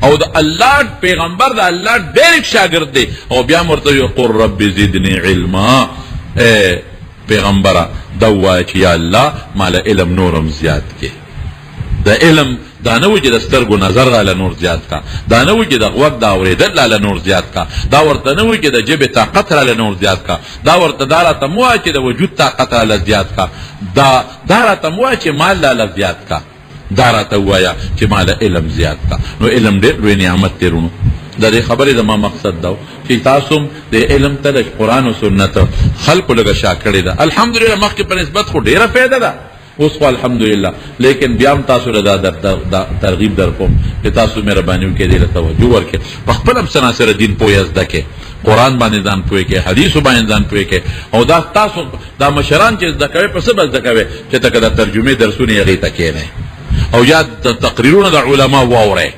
Speaker 2: او د الله پیغمبر د الله ډایرکټ شاګرد دی، او بیا ورته وایي قل رب زدني علما. ای پیغمبره دا ووایه چې یا الله ماله علم نورم زیات کړې. د علم دا نه وي چې د سترګو نظر راله نور زیات کا، دا نه وي چې د غوږ د اورېدل راله نور زیات کا، دا ورته نه وي چې د ژبې طاقت راله نور زیات کا، دا ورته دا راته مه وایه چې د وجود طاقت راله زیات کا، دا راته مه وایه چې مال راله زیات کا، دا راته ووایه چې مال علم زیات کا. نو علم ډېر لوی نعمت دی وروڼو. د دې خبرې زما مقصد دا و چې تاسو هم د علم ته د قرآن او سنت خلکو لږه شا کړې ده. الحمدلله مخکې په نسبت خو ډېره فایده ده اوس خو الحمدلله، لیکن بیا هم تاسو له دا ترغیب در کوم چې تاسو مهرباني وکړئ، دې له توجه ورکړئ، په خپل هم څه نا سره دین پوهه زده کړئ، قرآن باندې ځان پوه کړئ، حدیثو باندې ځان پوه کړئ. او دا تاسو دا مشران چې زده کوئ په څه به زده کوئ؟ چې ته که د ترجمې درسونه یې هغې ته کښېنئ او یا د تقریرونه د علما واورئ،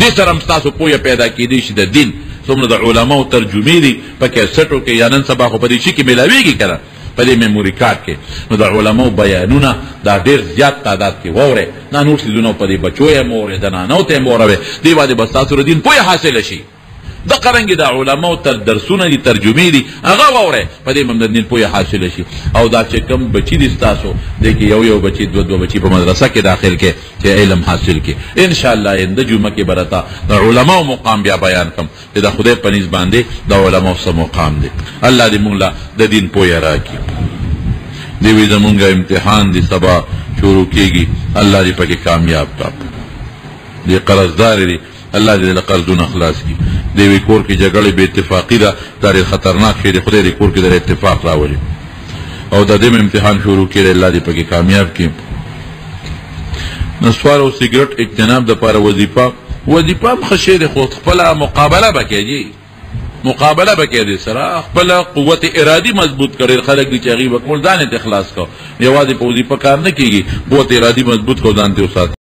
Speaker 2: دې سره هم ستاسو پوهه پیدا کېدی شي د دین. څومره د علماو ترجمې دي په کیسټو کې، یا نن سبا خو په دې شي کې میلاویږي که نه، په دې میموري کارت کې، نو د علماو بیانونه دا ډېر زیات تعداد کې واورئ. دا نور څیزونه په دې بچو یې مه اورئ، د نانو ته یې مه اورئ، دې باندې به ستاسو د دین پوهه حاصله شي. دغه رنګې د علماو تر درسونه دي، ترجمې دي، هغه واورئ، په دې به هم د دین پوهه حاصله شي. او دا چې کوم بچي دي ستاسو، دې کې یو یو بچي، دوه دوه بچي په مدرسه کې داخل کړئ چې علم حاصل کړي. انشاءالله آینده جمعه کې به راته د علماو مقام بیا بیان کړم چې د خدای په نزد باندې د علماو څه مقام دی. الله دې موږ له د دین پوهه راکړي. دې وي زمونږ امتحان دی سبا شروع کېږي، الله دې پکې کامیاب کړي. دې قرضدار دي، الله دې له قرضونه خلاص کړي. دې وی کور کې جګړې بې اتفاقي ده، دا ډېر خطرناک شی دی، خدای دې کور کې در اتفاق راولي. او د دې امتحان شروع کړي، الله دې پکې کامیاب کړي. نسوار او سیګریټ اجتناب دپاره وظیفه، وظیفه هم ښه شی دی، خو خپله مقابله به کوي، مقابله به کوي دې سره، خپله قوت ارادي مضبوط کړي. خلک دي چې هغوی به کول ځان یې ترې خلاص کړو، یوازې په وظیفه کار نه کېږي، قوت ارادي مضبوط کړو، ځان ترې وساته.